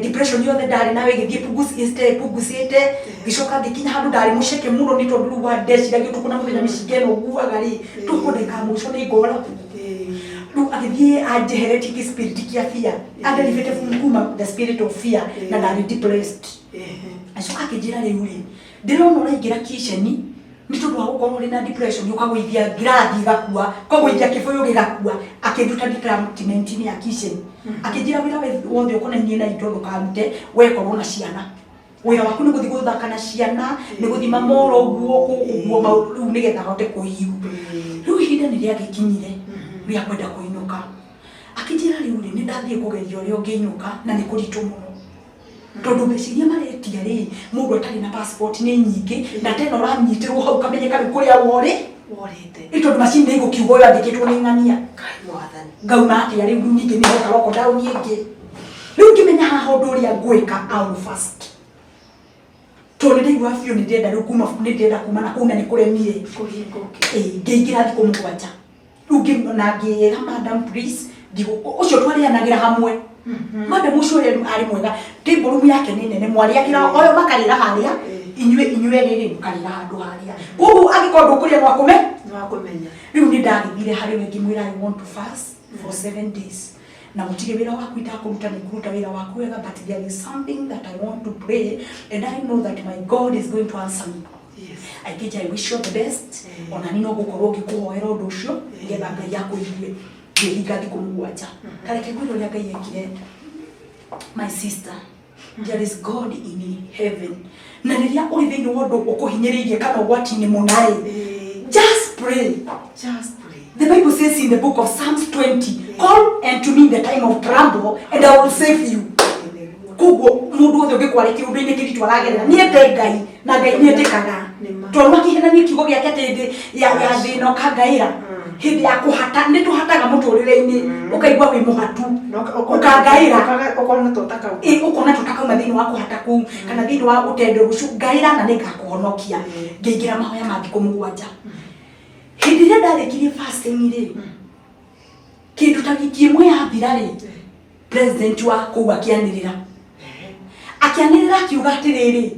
Depression yothe ndarĩ nayo ĩgĩthiĩ pungusĩte. Ngĩcoka ngĩkinya handũ ndarĩ mũceke mũno, nĩ tondũ rĩu wa ndeciragia ũtukũ na mũthenya, mĩcinga ĩno nguaga rĩ, tũkũ ndagĩka ya mũico nĩ ngora. Rĩu agĩthiĩ anjeheretie kĩ spirit kĩa fear, anderivĩte kuma the spirit of fear, na ndarĩ depressed. Acoka akĩnjĩra, "Rĩu rĩ, Ndĩrona ũraingĩra kitchen nĩ tondũ wa gũkorwo ũrĩ na depression, ũkagũithia ngirathi ĩgakua, ũkagũithia kĩbũyũ gĩgakua. Akĩnduta department-inĩ ya kitchen, akĩnjĩra wĩra wothe ũkonainie na indo ndũkarute, wekorwo na ciana. Wĩra waku nĩ gũthiĩ gũthaka na ciana, nĩ gũthiĩ mamoro ũguo, ũguo maũndũ rĩu nĩgetha hote kũhiu. Rĩu ihinda nĩ rĩagĩkinyire rĩa kwenda kũinũka. Akĩnjĩra rĩu rĩ, nĩ ndathiĩ kũgeria ũrĩa ũngĩinũka na nĩ kũritũ mũno. Tondũ mbeca iria maretia rĩ, mũndũ atarĩ na passport nĩ nyingĩ, na tena ũranyitĩrwo hau ũkamenyeka rĩu kũrĩa worĩ. Worĩte. Nĩ tondũ macini nĩ igũkiuga ũyũ andĩkĩtwo nĩ ng'ania. Ngai mwathani. Ngauma atĩa rĩu, rĩu ningĩ nĩ hoka lockdown ĩngĩ. Rĩu ngĩmenya haha ũndũ ũrĩa ngwĩka, I will fast. Tondũ nĩ ndaigua biũ nĩ ndĩrenda rĩu kuma, nĩ ndĩrenda kuma na kũu na nĩ kũremire. Kũhingũke. Ĩĩ, ngĩingĩra thikũ 7. Rĩu na ngĩra madam please, ũcio twarĩanagĩra hamwe. Madam ũcio ũrĩa arĩ mwega, table room yake nĩ nene, mwarĩagĩra oyo makarĩra harĩa, inyuĩ erĩ rĩ mũkarĩra handũ harĩa. Koguo angĩkorwo ndũkũrĩa no akũme? No akũmenya. Rĩu nĩ ndagĩthire harĩ we ngĩmwĩra I want to fast for 7 days. Na gũtirĩ wĩra waku itakũruta, nĩ ngũruta wĩra waku wega, but there is something that I want to pray and I know that my God is going to answer me. Yes. Akĩnjĩra I wish you all the best. Ona niĩ no ngũkorwo ngĩkũhoera ũndũ ũcio nĩgetha Ngai akũigue. Ngĩhinga thikũ 7. Ta reke ngwĩre ũrĩa Ngai ekire. My sister, there is God in heaven. Na rĩrĩa ũrĩ thĩinĩ wa ũndũ ũkũhinyĩrĩirie kana ũgwati-inĩ mũna rĩ, just pray. Just pray. The Bible says in the book of Psalms 20, call unto me in the time of trouble and I will save you. Koguo mũndũ wothe ũngĩkorwo arĩ kĩũndũ-inĩ kĩritũ aragerera, nĩ ende Ngai na Ngai nĩ etĩkaga. Tondũ akĩhenania kiugo gĩake atĩ hĩndĩ ya thĩna ũkangaĩra, hĩndĩ ya kũhata, nĩ tũhataga mũtũrĩre-inĩ, ũkaigua wĩ mũhatu, ũkangaĩra. Ũkona ta ũtakauma. Ĩ, ũkona ta ũtakauma thĩinĩ wa kũhata kũu, kana thĩinĩ wa gũtendwo rũciũ, ngaĩra na nĩngakũhonokia. Ngĩingĩra mahoya ma thikũ 7. Hĩndĩ ĩrĩa ndarĩkirie fasting rĩ, kĩndũ ta wiki ĩmwe yathira rĩ, president wa kũu akĩanĩrĩra. Akĩanĩrĩra akiuga atĩrĩrĩ,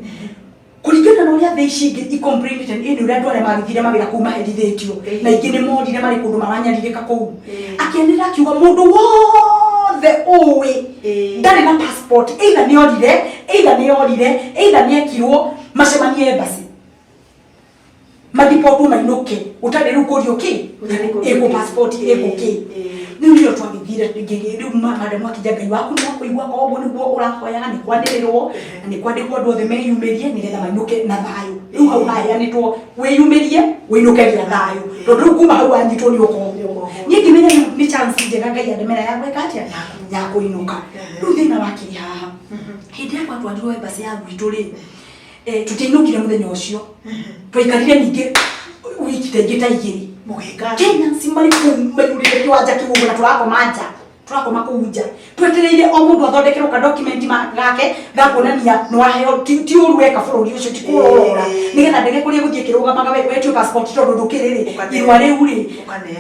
kũringana na ũrĩa thĩ ici ingĩ i-complainĩte, ĩ nĩ ũrĩa andũ arĩa magĩthire mawĩra kũu maherithĩtio, na aingĩ nĩ morire marĩ kũndũ maranyarirĩka kũu. Akĩanĩrĩra akiuga mũndũ wothe ũĩ ndarĩ na passport, either nĩ orire, either nĩ orire, either nĩ ekirwo, macemanie embassy. Madipotwo mainũke, ũtarĩ rĩu kũrio kĩ? Ĩkũ passport, ĩkũ kĩ? Rĩu nĩrĩo twagĩthire, rĩu madam akĩnja Ngai waku nĩ akũigua, koguo nĩguo ũrahoyaga, nĩ kwanĩrĩrwo, na nĩ kwandĩkwo andũ othe meyumĩrie nĩgetha mainũke na thayũ. Rĩu hau haheanĩtwo wĩyumĩrie, wĩinũke gĩa thayũ. Tondũ rĩu kuma hau wanyitwo nĩ ũkohwo. Niĩ ngĩmenya rĩu nĩ chance njega Ngai andemera ya gwĩka atĩa? Ya kũinũka. Rĩu thĩna wakĩrĩ haha. Hĩndĩ ĩrĩa twatwarirwo embassy ya gwitũ rĩ, tũtiainũkire mũthenya ũcio. Twaikarire ningĩ wiki ta ingĩ ta igĩrĩ. Mũgĩka atĩa? Kenyans marĩ kũu maiyũrĩte kĩwanja kĩu ũguo na tũrakoma nja. Tũrakoma kũu nja. Twetereire o mũndũ athondekerwo ka document gake ga kuonania nĩ waheo, ti ũru weka bũrũri ũcio, ti kũũra ũrora. Nĩgetha ndege kũrĩa ĩgũthiĩ ĩkĩrũgamaga wetio passport tondũ ndũkĩrĩ rĩ, irũa rĩu rĩ,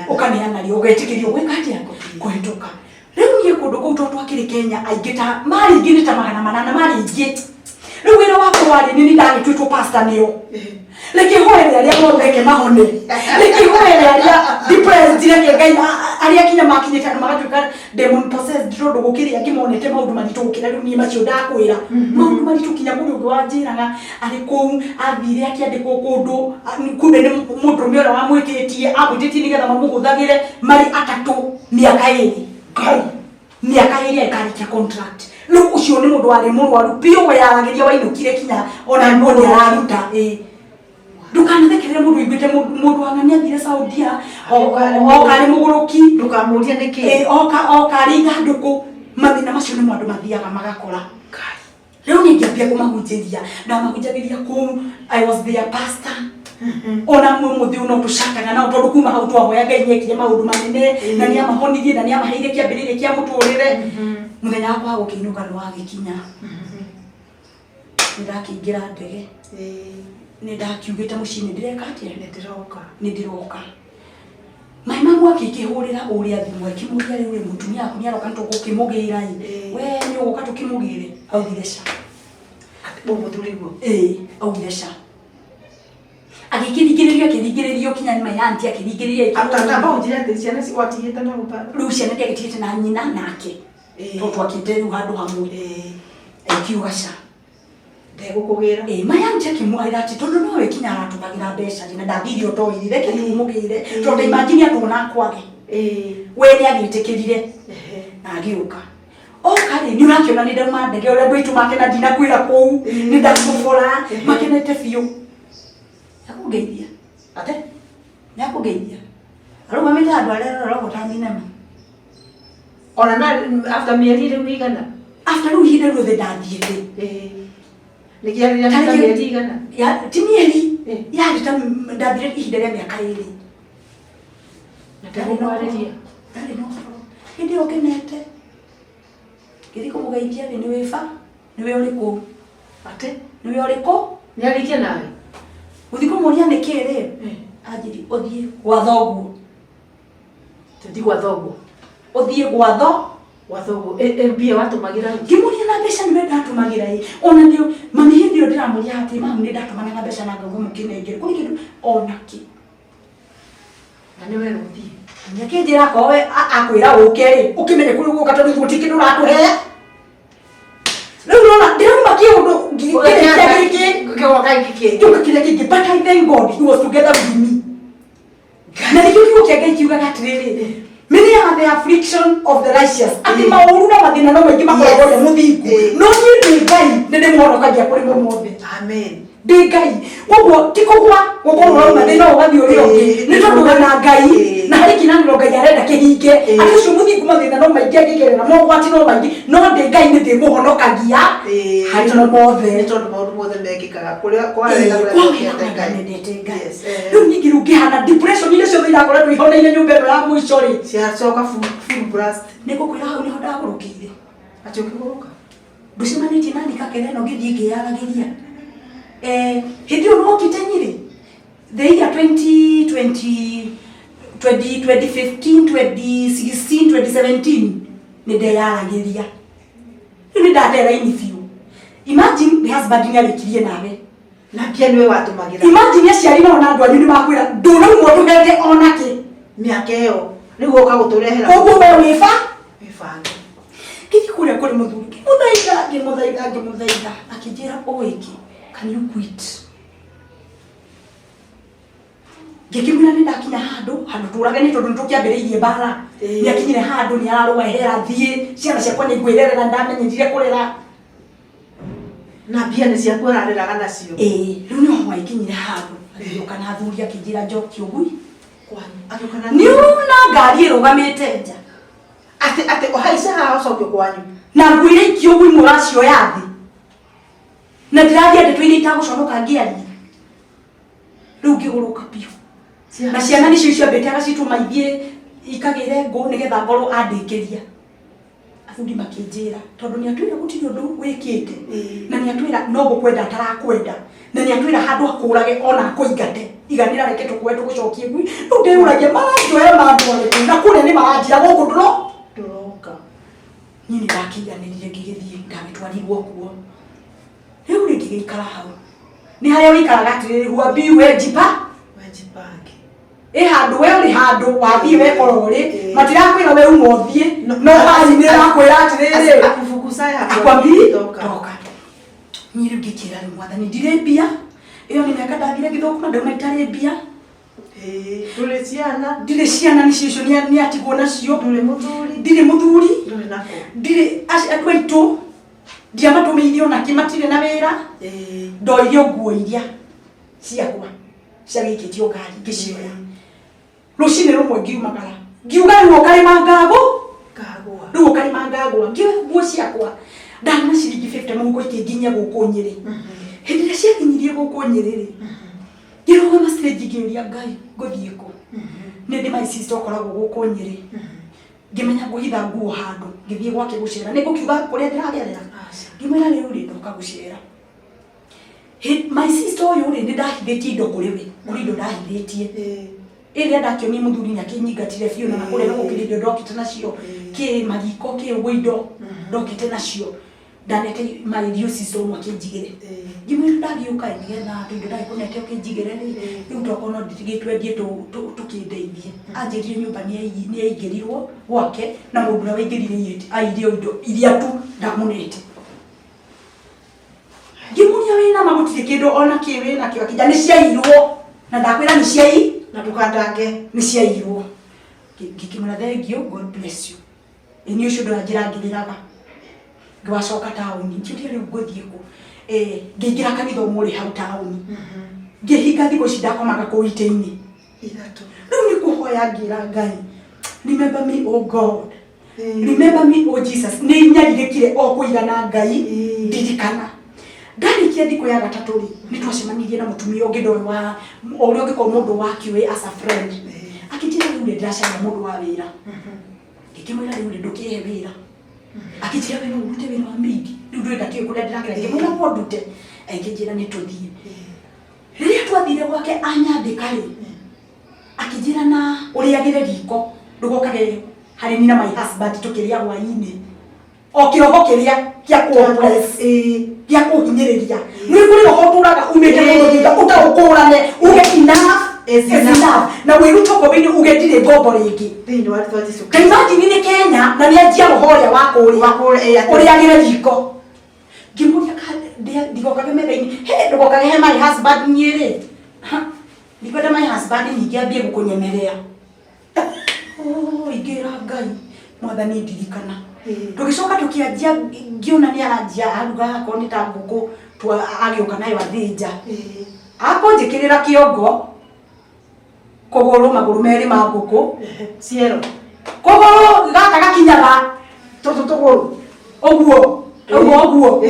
ũkaneana rĩ, ũgetĩkĩrio gwĩka atĩa? Kũhĩtũka. Rĩu niĩ kũndũ kũu tondũ twakĩrĩ Kenya aingĩ ta marĩ aingĩ nĩ ta 800 marĩ aingĩ. Rĩu wĩra wakwa warĩ nĩ niĩ ndagĩtuĩtwo pastor nĩo. Reke hoere arĩa moreke mahone. Reke hoere arĩa depressed, reke Ngai arĩa kinya makinyĩte andũ magatuĩka demon possessed tondũ gũkĩrĩ angĩ monete maũndũ maritũ gũkĩra rĩu niĩ macio ndakwĩra. Maũndũ maritũ kinya kũrĩ ũngĩ wanjĩraga arĩ kũu athire akĩandĩkwo kũndũ, kumbe nĩ mũndũrũme ũrĩa wamwĩtĩtie, amwĩtĩtie nĩgetha mamũhũthagĩre marĩ atatũ mĩaka ĩrĩ. Ngai, mĩaka ĩrĩ ĩkarĩkia contract. Rĩu ũcio nĩ mũndũ warĩ mũrwaru biũ, weyaragĩria wainũkire kinya ona nguo nĩ araruta. Ĩ. Ndũkanathekerere mũndũ ũiguĩte mũndũ wa ng'ania athire Saudia, oka arĩ mũgũrũki. Ndũkamũrie nĩkĩ. Ĩ, oka arĩ ithandũkũ. Mathĩna macio nĩmo andũ mathiaga magakora. Rĩu niĩ ngĩambia kũmahunjĩria, ndamahunjagĩria kũu, I was their pastor. Ona mũthĩ ũyũ no tũcakaga nao tondũ kuma hau twahoya Ngai nĩekire maũndũ manene, na nĩamahonirie, na nĩamaheire kĩambĩrĩria kĩa mũtũrĩre. Mũthenya wakwa wa gũkĩinũka nĩ wagĩkinya. Nĩ ndakĩingĩra ndege. Nĩ ndakiugĩte mũciĩ nĩ ndĩreka atĩa? Nĩ ndĩroka. Nĩ ndĩroka. Mai mamu akĩkĩhũrĩra ũrĩa thimũ akĩmũria rĩu rĩ mũtumia waku nĩaroka nĩtũgũkĩmũgĩra ĩ. We nĩ ũgũka tũkĩmũgĩre? Augire ca. Mũthuriguo? Ĩĩ, augire ca. Agĩkĩringĩrĩrio, akĩringĩrĩrio kinya my auntie akĩringĩrĩria ĩkĩmũria. Amba ũnjĩre atĩ ciana watigĩte na baba? Rĩu ciana ndiagĩtigĩte na nyina nake. Tondũ twakĩte rĩu handũ hamwe. Akiuga ca. Ndegũkũgĩra. Ĩ maya nje akĩmwĩra atĩ tondũ nowe kinya aratũmagĩra mbeca rĩ na ndathire ũtoirire reke tũmũgĩre tondũ imagine atuona akwage. We nĩ agĩtĩkĩrire na agĩũka. Oka rĩ nĩ ũrakĩona nĩ ndauma ndege ũrĩa andũ aitũ makena ndinakwĩra kũu nĩ ndacobora makenete biũ. Akũngeithia. Ate? Nĩ akũngeithia. Arũgamĩte handũ arerora ũguo ta thinema. Ona na after mĩeri rĩu igana. After rĩu ihinda rĩothe ndathiĩte. Nĩkĩarĩ Ta ta rĩngĩ- mĩeri igana. Ya, ti mĩeri. Eh. Yarĩ ta ndathire ihinda rĩa mĩaka 2. Na ndegũkwarĩria. Ndarĩ na ũhoro. Hĩndĩ ĩyo ngenete. Ngĩthiĩ kũmũgeithia rĩ nĩ wĩba? Nĩwe ũrĩkũ? Ate? Nĩwe ũrĩkũ? Nĩarĩtie nawe? Gũthiĩ kũmũria nĩkĩ rĩ? Anjĩri ũthiĩ gwa thoguo. Tũthiĩ gwa thoguo. Ũthiĩ gwa tho Gwa thoguo. Mbia watũmagĩra rĩ? Ngĩmũria na mbeca nĩwe ndatũmagĩra ĩ. Ona nĩ mami hĩndĩ ĩyo ndĩramũria atĩ mami nĩ ndatũmanaga mbeca na ngaigua mũkĩnengere. Kũrĩ kĩndũ ona kĩ. Na nĩ werwo ũthiĩ. Nĩakĩnjĩra akorwo we akwĩra ũke rĩ, ũkĩmenye kũrĩa ũgũka tondũ ithuĩ gũtirĩ kĩndũ ũratũhe. Rĩu ũrona ndĩrauma kĩũndũ ngĩrĩkia gĩkĩ. Kĩgoka gĩkĩ. Ngĩũka kĩrĩa kĩngĩ but I thank God he was together with me. Na nĩkĩo kiugo kĩa Ngai kiugaga atĩrĩrĩ, many are the affliction of the righteous. Atĩ maũru na mathĩna no maingĩ makoragwo ũrĩa mũthingu. No niĩ ndĩ Ngai nĩ ndĩmũhonokagia kũrĩ mo mothe. Amen. Ndĩ Ngai. Koguo ti kũgwa gũkorwo ũrauma thĩna ũgathiĩ ũrĩa ũngĩ. Nĩ tondũ wĩna Ngai na harĩ kĩĩranĩro Ngai arenda kĩhinge. Atĩ ũcio mũthingu mathĩna no maingĩ angĩgerera, mogwati no maingĩ, no ndĩ Ngai nĩ ndĩmũhonokagia harĩ mo mothe. Nĩ tondũ maũndũ mothe mekĩkaga kũrĩa kwa wega Kwa kũrĩa wega mendete kũrĩa Ngai. mendete Ngai. Yes. Rĩu ningĩ rĩu ngĩhana depression iria ciothe irakoretwo ihoneire nyũmba ĩno ya mũico rĩ. Ciacoka full blast. Nĩ ngũkwĩra hau nĩho ndagũrũkĩire. Atĩ ũkĩgũrũka? Ndũcemanĩtie na Nika Kere ĩno ngĩthiĩ ngĩyaragĩria. Hĩndĩ ĩyo nĩwokĩte Nyĩrĩ? The year 2020, 2015, 2016, 2017 nĩ ndeyaragĩria. Rĩu nĩ ndate raini biũ. Imagine the husband nĩ arĩkirie nawe. Na mbia nĩwe watũmagĩra. Imagine aciari nao na andũ anyu nĩ makwĩra ndũrauma ũtũhete ona kĩ. Mĩaka ĩyo rĩu woka gũtũrehera. Koguo we wĩba? Wĩbange. Ngĩthiĩ kũrĩa kũrĩ mũthuri ngĩmũthaitha ngĩmũthaitha ngĩmũthaitha akĩnjĩra ũĩkĩ can you quit? Ngĩkĩmwĩra nĩ ndakinya handũ handũ tũrage nĩ tondũ nĩtũkĩambĩrĩirie mbara. Nĩ akinyire handũ nĩ ararũa ehera thiĩ ciana ciakwa nĩ ngwĩrerera ndamenyerire kũrera. Na mbia nĩ ciaku arareraga nacio. Ĩĩ rĩu nĩho hwaikinyire handũ agĩũka na athuri akĩnjĩra njoki ũgui. Kwanyu. Agĩũka na Nĩ ũrona ngari ĩrũgamĩte nja. Atĩ atĩ ũhaice haha ũcokio kwanyu. Na nguo iria ikio ũguo imwe ũracioya thĩ. Na ndĩraria ndeto iria itagũconoka ngĩaria. Rĩu ngĩgũrũka biũ. Na ciana nĩcio ciambĩte agacitũma ithiĩ ikagĩre ngũ nĩgetha ngorwo andĩkĩria. Athuri makĩnjĩra tondũ nĩ atwĩra gũtirĩ ũndũ wĩkĩte. Na nĩ atwĩra no gũkwenda atarakwenda. Na nĩ atwĩra handũ akũrage ona akũingate. Iganĩra reke tũkuoe tũgũcokie ngui. Rĩu ndĩyũragia maranjoya mandware kũ na kũrĩa nĩ maranjĩra gũkũ ndũro. Ndũroka. Niĩ nĩ ndakĩiganĩrire ngĩgĩthiĩ ndagĩtwarirwo kuo. Rĩu rĩ ngĩgĩikara hau. Nĩ harĩa ũikaraga atĩrĩrĩ huambii we njipa. Wejipange. Ĩ handũ we ũrĩ handũ wathiĩ wekora ũrĩ matirakwĩra we uma ũthiĩ no hali nĩ ĩrakwĩra atĩrĩrĩ Akufukuzaye akwambii toka. toka. Niĩ rĩu ngĩkĩra rĩu mwathani ndirĩ mbia ĩyo nĩ mĩaka ndathire ngĩthũkũma ndauma itarĩ mbia. Ndũrĩ ciana. Ndirĩ ciana nĩcio icio nĩ atigwo nacio. Ndũrĩ mũthuri. Ndirĩ mũthuri. Ndũrĩ nako. Ndirĩ andũ aitũ ndiamatũmĩire ona kĩ matirĩ na wĩra. Ndoire nguo iria ciakwa ciagĩikĩtio ngari ngĩcioya. Rũcinĩ rũmwe ngiumagara ngiuga rĩu ũkarĩma ngagũ. Ngagũa. Rĩu ũkarĩma ngagũa ngĩoya nguo ciakwa ndarĩ na ciringi 50 mũhuko ikĩnginyia gũkũ Nyĩrĩ. Hĩndĩ ĩrĩa ciakinyirie gũkũ Nyĩrĩ rĩ ngĩrũgama stage ngĩũria Ngai ngũthiĩ kũ. Nĩ ndĩ my sister ũkoragwo gũkũ Nyĩrĩ. Ngĩmenya ngũhitha nguo handũ ngĩthiĩ gwake gũcera nĩ ngũkiuga kũrĩa ndĩragerera. Ngĩmwĩra rĩu rĩ ndoka gũcera. My sister ũyũ rĩ nĩ ndahithĩtie indo kũrĩ we kũrĩ indo ndahithĩtie. Ĩrĩa ndakĩonie mũthuri nĩ akĩnyingatire biũ na kũrĩa nĩ gũkĩrĩ indo ndokĩte nacio kĩ mariko kĩ ũguo indo ndokĩte nacio ndanete mairio sister ũmwe akĩnjigĩre. Ngĩmwĩra ndagĩũka ĩ nĩgetha tũindo ndagĩkũnete ũkĩnjigĩre rĩ rĩu tokorwo no ndĩgĩtwendie tũkĩndeithie. Anjĩrire nyũmba nĩ yaingĩrirwo gwake na mũndũ ũrĩa waingĩrire aiyire indo iria tu ndamũnete. Ngĩmũria Wĩna ma gũtirĩ kĩndũ ona kĩ wĩna kĩo? Akĩnja nĩ ciairwo, na ndakwĩra nĩ ciai Na ndũkandange. Nĩ ciairwo. Ngĩkĩmwĩra, "Thank you, God bless you." Ĩ nĩ ũcio ndũranjĩra ngĩrĩraga. Ngĩwacoka taũni, ngĩũria rĩu ngũthiĩ kũ? Ngĩingĩra kanitha ũmwe ũrĩ hau taũni, ngĩhinga thikũ ici ndakomaga kũu itĩ-inĩ 3. Rĩu nĩ kũhoya ngĩra Ngai, "Remember me, oh God, remember me, oh Jesus." Nĩ nyarirĩkire o kũigana, Ngai ndirikana. Ndarĩkia thikũ ya gatatũ rĩ, nĩ twacemanirie na mũtumia ũngĩ ndoĩ wa o ũrĩa ũngĩkorwo mũndũ wa kĩũĩ as a friend. Akĩnjĩra, "Rĩu rĩ, ndĩracaria mũndũ wa wĩra." Ngĩkĩmwĩra, "Rĩu rĩ, ndũkĩhe wĩra." Akĩnjĩra, "We no ũrute wĩra wa maid? Rĩu ndũĩ ndakĩũĩ kũrĩa ndĩrakĩra." Ngĩmwĩra, "No ndute." Akĩnjĩra nĩ tũthiĩ. Rĩrĩa twathire gwake anyandĩka rĩ, akĩnjĩra na ũrĩagĩre riko, ndũgokage harĩ ni na my husband tũkĩrĩa hwainĩ. O kĩroho kĩrĩa kĩa kũ-oppress, gĩa kũhinyĩrĩria, nĩ kũrĩ roho ũtũraga umĩte mũndũ thutha ũtaũkũrane uge enough is is enough, na wĩrute ngombo-inĩ, uge ndirĩ ngombo rĩngĩ thĩinĩ wa rĩtwa Jesu. Ta imagine nĩ Kenya na nĩ anjia roho ũrĩa wa kũrĩa Wa kũrĩa, atĩ- ũrĩagĩre riko. Ngĩmũria ndigokage metha-inĩ, he ndũgokage he my husband. Niĩ rĩ, ha, ndikwenda my husband ningĩ ambie gũkũnyemerera. Oh, ingĩra Ngai, Mwathani ndirikana. Tũgĩcoka tũkĩanjia, ngĩona nĩ aranjia aruga akorwo nĩ ta ngũkũ agĩũka nayo athĩnja, akũnjĩkĩrĩra kĩongo kũgũrũ, magũrũ merĩ ma ngũkũ. Ciero. Kũgũrũ gaka gakinyaga tũtũ tũgũrũ. Ũguo ũguo ũguo,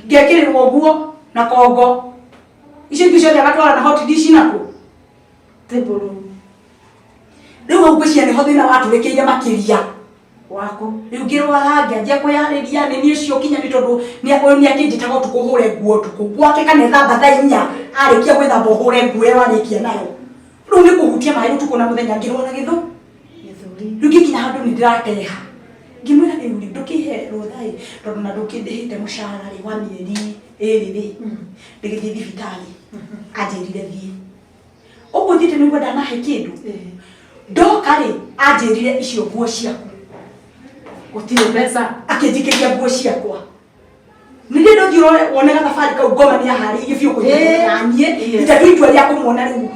ngekĩrĩrwo ũguo na kongo icio ingĩ ciothe agatwara na hot dish nakuo table. Rĩu hau ngwĩciria nĩho thĩna watũrĩkĩire makĩria. Waku. Rĩu ngĩrwara, ngĩanjia kwĩyarĩria nĩ niĩ ũcio kinya nĩ tondũ ũyũ nĩ akĩnjĩtaga ũtukũ hũre nguo ũtukũ gwake, kana ethamba thaa 4, arĩkia gwĩthamba ũhũre nguo ĩyo arĩkia nayo. Rĩu nĩ kũhutia maĩ ũtukũ na mũthenya, ngĩrwara gĩthũ gĩthũri. Rĩu ngĩkinya handũ nĩ ndĩrateha, ngĩmwĩra, "Rĩu rĩ, ndũkĩhe rũtha ĩ, tondũ na ndũkĩndĩhĩte mũcara rĩ wa mĩeri 2 rĩ, ndĩgĩthiĩ thibitarĩ." Anjĩrire thiĩ. Ũguo thiĩte nĩguo ndanahe kĩndũ. Ndoka rĩ, anjĩrire, "Icio nguo ciaku." Gũtirĩ mbeca. Akĩnjikĩria nguo ciakwa. Nĩ ndũthiĩ ũrore wone gathabarĩ kau, ngoma nĩ aharĩirie biũ kũnyitanĩra na niĩ. Itatue itua rĩa kũmuona rĩu,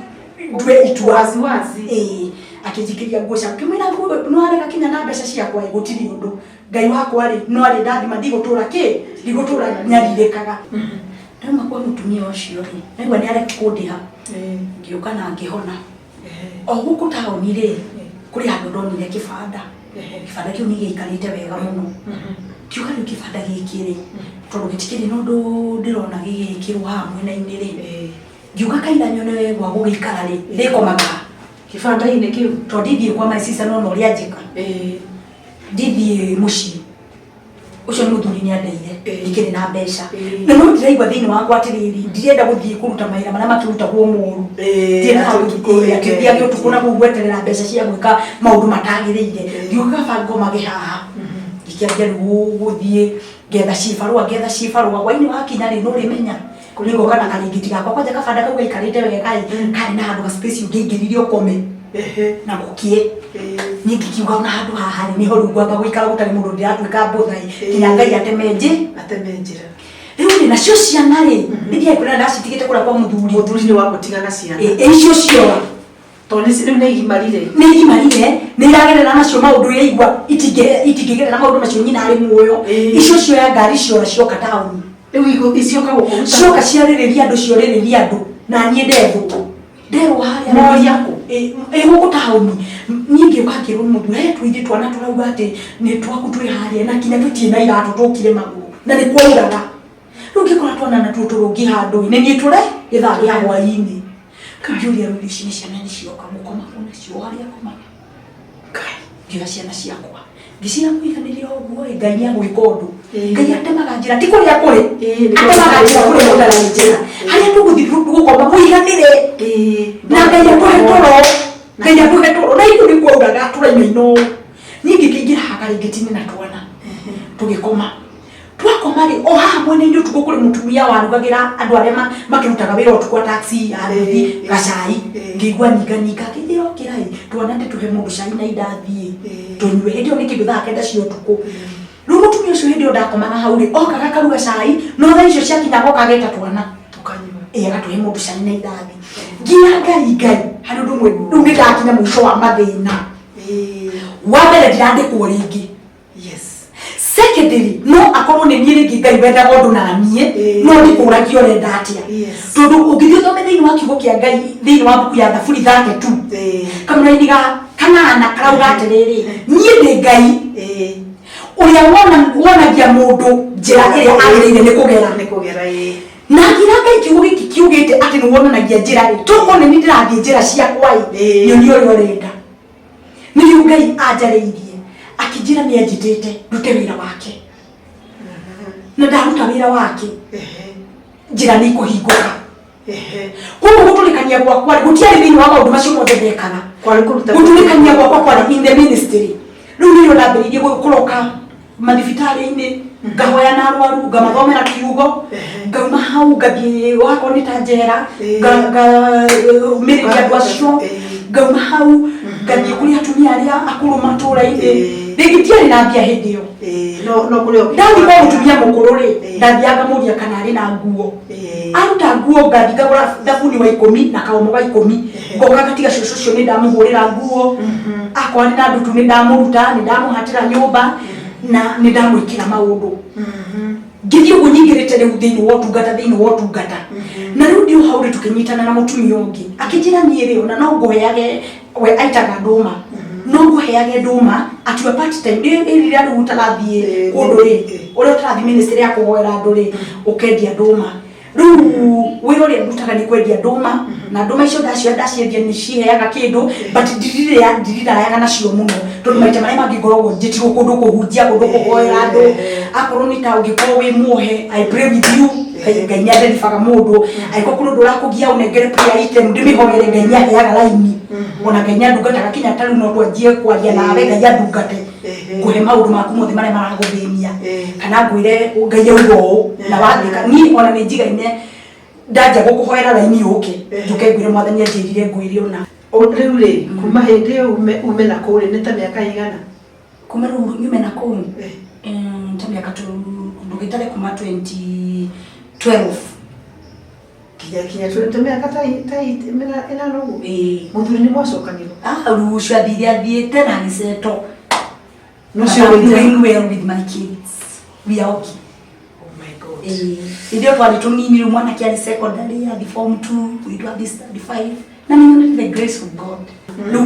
ndue itua. Wazi wazi. Ĩĩ, akĩnjikĩria nguo ciakwa. Ngĩmwĩra, "Nguo nĩ warega kinya na mbeca ciakwa ĩ, gũtirĩ ũndũ, Ngai wakwa rĩ, no arĩ ndathima, ndigũtũra kĩ ndigũtũra nyarirĩkaga." Ndauma kwa mũtumia ũcio rĩ, naigua nĩ areka kũndĩha, ngĩũka na ngĩhona. O gũkũ taũni rĩ, kũrĩ handũ ndonire kĩbanda. Kĩbanda kĩu nĩ gĩikarĩte wega mũno. Kiuga rĩu kĩbanda gĩkĩ rĩ, tondũ gĩtikĩrĩ na ũndũ ndĩrona gĩgĩkĩrwo haha mwena-inĩ rĩ, ngiuga kaitha nyone gwa gũgĩikara rĩ, ndĩkomaga kĩbanda-inĩ kĩu. Tondũ ndithiĩ kwa my sister, nona ũrĩa njĩka, ndithiĩ mũciĩ ũcio nĩ mũthuri nĩ andeire. Ndikĩrĩ na mbeca. Na no ndĩraigua thĩinĩ wakwa atĩrĩrĩ, ndirenda gũthiĩ kũruta mawĩra marĩa makĩrutagwo moru. Ndiendaga atĩ ũtukũ, atĩ thiage ũtukũ na kũu gweterera mbeca cia gwĩka maũndũ matagĩrĩire. Ngiuga kaba ngomage haha. Ngĩkĩambia rĩu gũthiĩ ngetha cibarũa, ngetha cibarũa. Hwainĩ wakinya rĩ, no ũrĩmenya nĩngoka na karĩngĩti gakwa. Kwanja kabanda kau gaikarĩte wega ĩ, karĩ na handũ ga space ũngĩingĩrire ũkome na gũkie. Niĩ ngĩkiuga ona handũ haha rĩ, nĩho rĩu ngwamba gũikara gũtarĩ mũndũ ndĩratuĩka mbũtha ĩ, nginya Ngai ateme njĩ ateme njĩra. Rĩu rĩ, nacio ciana rĩ, nĩthiaga kwĩra ndacitigĩte kũrĩa kwa mũthuri. Mũthuri nĩ wamũtiga na ciana. Ĩ, icio ciora. Tondũ rĩu nĩ igimarire. Nĩ igimarire, nĩ iragerera nacio maũndũ iraigua itingĩgerera maũndũ macio nyina arĩ muoyo. Icio cioya ngari ciora cioka taũni. Rĩu icioka gũkũruta. Cioka ciarĩrĩria andũ, ciorĩrĩria andũ, na niĩ ndethwo nderwo harĩa. Moria kũ? Ĩ gũkũ taũni. Niĩ ngĩũka ngĩrwo nĩ mũthuri, he tũithe twana tũrauga atĩ nĩ twaku twĩ harĩa, na kinya tũtirĩ na iratũ, tũkire magũrũ na nĩ kwauraga. Rĩu ngĩkora twana natuo tũrũngi handũ nĩ niĩ tũre gĩthaa gĩa hwainĩ. Rĩu ngĩũria, rĩu ici nĩ ciana nĩ cioka gũkoma kũ nacio o harĩa akomaga? Ngai. Ngĩoya ciana ciakwa ngĩcira kũiganĩria ũguo ĩ, Ngai nĩ agwĩka ũndũ. Ngai atemaga njĩra ti kũrĩa kũrĩ. Atemaga njĩra kũrĩa gũtarĩ njĩra, harĩa tũgũthiĩ gũkoma mũiganĩre. Na Ngai atũhe toro, Ngai atũhe toro. Na ithuĩ nĩ kwauraga tũrainaina ũũ. Niĩ ngĩkĩingĩra haha karĩngĩti-inĩ na twana tũgĩkoma. Twakoma rĩ, o haha mwena-inĩ ũtukũ kũrĩ mũtumia warugagĩra andũ arĩa makĩrutaga wĩra ũtukũ a taxi ya rũthi gacai. Ngĩigua ninga ninga, akĩnjĩra, "Ũkĩra ĩ, twana ndĩtũhe mũndũ cai na indathi ĩ, tũnyue." Hĩndĩ ĩyo nĩ kĩndũ thaa 9 cia ũtukũ. Rĩu mũtumia ũcio hĩndĩ ĩyo ndakomaga hau rĩ, okaga akaruga cai, no thaa icio ciakinya agoka ageta twana. Tukanyua. Ĩ, agatũhe mũndũ cai na indathi. Nginya Ngai Ngai, harĩ ũndũ ũmwe rĩu nĩ ndakinya mũico wa mathĩna. Wa mbere ndirandĩkwo rĩngĩ. Yes. Secondly, no akorwo nĩ niĩ rĩngĩ Ngai wendaga ũndũ na niĩ, no ndikũragia ũrenda atĩa. Tondũ ũngĩthiĩ ũthome thĩinĩ wa kiugo kĩa Ngai thĩinĩ wa mbuku ya Thaburi 32, kamũraini ga kanana karauga atĩrĩrĩ, niĩ ndĩ Ngai ũrĩa wonagia mũndũ njĩra ĩrĩa agĩrĩire nĩ kũgera. Nĩ kũgera, ĩĩ. Na ngira Ngai kiugo gĩkĩ kiugĩte atĩ nĩ wonanagia njĩra rĩ, tokorwo nĩ niĩ ndĩrathiĩ njĩra ciakwa ĩ, nyonie ũrĩa ũrenda. Nĩrĩo Ngai anjarĩirie akĩnjĩra nĩ anjĩtĩte ndute wĩra wake, na ndaruta wĩra wake njĩra nĩ ikũhingũka. Koguo gũtũrĩkania gwakwa rĩ, gũtiarĩ thĩinĩ wa maũndũ macio mothe ndekaga. Kwarĩ kũruta Gũtũrĩkania gwakwa kwarĩ in the ministry. Rĩu nĩrĩo ndambĩrĩirie kũroka mathibitarĩ-inĩ, ngahoya na arwaru, ngamathomera kiugo, ngauma hau ngathiĩ wakorwo nĩ ta njera, ngaumĩrĩria andũ acio, ngauma hau ngathiĩ kũrĩ atumia arĩa akũrũ matũũra-inĩ. Rĩngĩ ndiarĩ na mbia hĩndĩ ĩyo. No no kũrĩ o Ndathiĩ kwa mũtumia mũkũrũ rĩ, ndathiaga ngamũria kana arĩ na nguo. Aruta nguo ngathiĩ ngagũra thabuni wa 10 na kaomo ga 10, ngoka ngatiga cũcũ ũcio nĩ ndamũhũrĩra nguo, akorwo arĩ na ndutu nĩ ndamũruta, nĩ ndamũhatĩra nyũmba na nĩ ndamwĩkĩra maũndũ. Ngĩthiĩ ũguo nyingĩrĩte rĩu thĩinĩ wa ũtungata, thĩinĩ wa ũtungata. Na rĩu ndĩ o hau rĩ, tũkĩnyitana na mũtumia ũngĩ akĩnjĩra niĩ rĩ, ona no ngũheage, we aitaga ndũma, no ngũheage ndũma at your part time rĩrĩa rĩu ũtarathiĩ kũndũ rĩ, ũrĩa ũtarathiĩ ministry ya kũhoera andũ rĩ, ũkendia ndũma. Rĩu wĩra ũrĩa ndutaga nĩ kwendia ndũma, na ndũma icio ndacioya ndaciendia nĩ ciheaga kĩndũ, but ndirirayaga nacio mũno, tondũ maita marĩa mangĩ ngoragwo njĩtirwo kũndũ kũhunjia, kũndũ kũhoera andũ. Akorwo nĩ ta ũngĩkorwo wĩ muohe, I pray with you. Ngai nĩ adelibaga mũndũ. Angĩkorwo kũrĩ ũndũ ũrakũgia, ũnengere prayer item ndĩmĩhoere, Ngai nĩ aheaga raini. Ona Ngai nĩ andungataga kinya ta rĩu no twanjie kwaria nawe, Ngai andungate ngũhe maũndũ maku mothe marĩa maragũthĩnia, kana ngwĩre Ngai auga ũũ na wathĩka. Niĩ ona nĩ njigaine ndanjia gũkũhoera raini yũke, njũke ngwĩre Mwathani anjĩrire ngwĩre ũna. Rĩu rĩ, kuma hĩndĩ ĩyo ume na kũu rĩ, nĩ ta mĩaka ĩigana? Kuma rĩu nyume na kũu, ta mĩaka ndũgĩtare kuma 2012 Kinya ta mĩaka ta 8 ũguo. Mũthuri nĩ mwacokanirwo? Rĩu ũcio athire athiĩte na agĩcetwo. No ũcio But I'm ũgĩthiĩ- doing well with my kids. We are okay. Oh my God. Hĩndĩ ĩyo twarĩ tũnini, rĩu mwanake arĩ secondary, athi form 2, mũirĩtu athi standard 5. Na nĩ nyonete the grace of God. Rĩu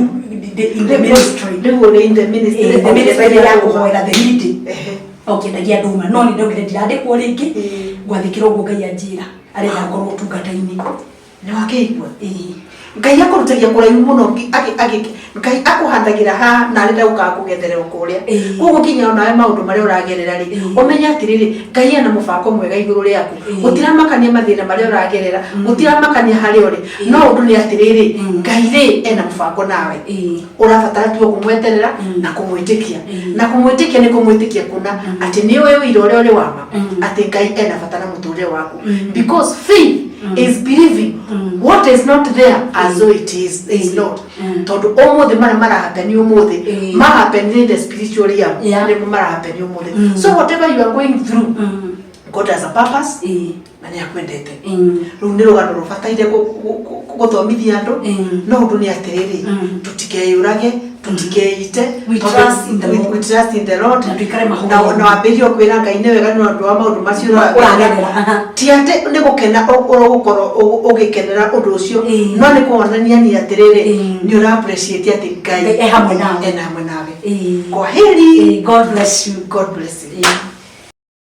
in the ministry. Rĩu ũrĩ in the ministry. The ministry ya kũhoera the needy. Ũkĩendagia ndũma, no nĩ ndaugire ndirandĩkwo rĩngĩ, ngwathĩkĩra ũguo Ngai anjĩra, arenda ngorwo ũtungata-inĩ. Nĩ wakĩigua? Ngai akũrutagia kũraihu mũno, Ngai akũhandagĩra haha na arenda gũkaga kũgetherera kũrĩa. Koguo nginya onawe maũndũ marĩa ũragerera rĩ, ũmenye atĩrĩrĩ, Ngai ena mũbango mwega igũrũ rĩaku. Gũtiramakania mathĩna marĩa ũragerera, gũtiramakania harĩa ũrĩ, no ũndũ nĩ atĩrĩrĩ, Ngai rĩ ena mũbango nawe. Ũrabatara tu o kũmweterera na kũmwĩtĩkia. Na kũmwĩtĩkia nĩ kũmwĩtĩkia kũna atĩ nĩ ũĩ ũira ũrĩa ũrĩ wa ma, atĩ Ngai ena bata na mũtũrĩre waku. Because faith is believing what is not there as though it is not. Tondũ ũmũthĩ marĩa marahapeni ũmũthĩ, mahapeni in the spiritual realm, nĩmo marahapeni ũmũthĩ. So whatever you are going through, God has a purpose na nĩ akwendete. Rĩu nĩ rũgano rũbataire gũthomithia andũ, no ũndũ nĩ atĩrĩrĩ, tũtikeyũrage, tũtikeite. We trust in the Lord. We trust in the Lord. Na tũikare mahoya-inĩ. Na wambĩrĩrie kwĩra Ngai nĩ wega nĩ ũndũ wa maũndũ macio ũragerera. Ti atĩ nĩ gũkena ũgũkorwo ũgĩkenera ũndũ ũcio, no nĩ kuonania nĩ atĩrĩrĩ, nĩ ũra appreciate atĩ Ngai e hamwe nawe. Ena hamwe nawe. Kwa heri. God bless you. God bless you.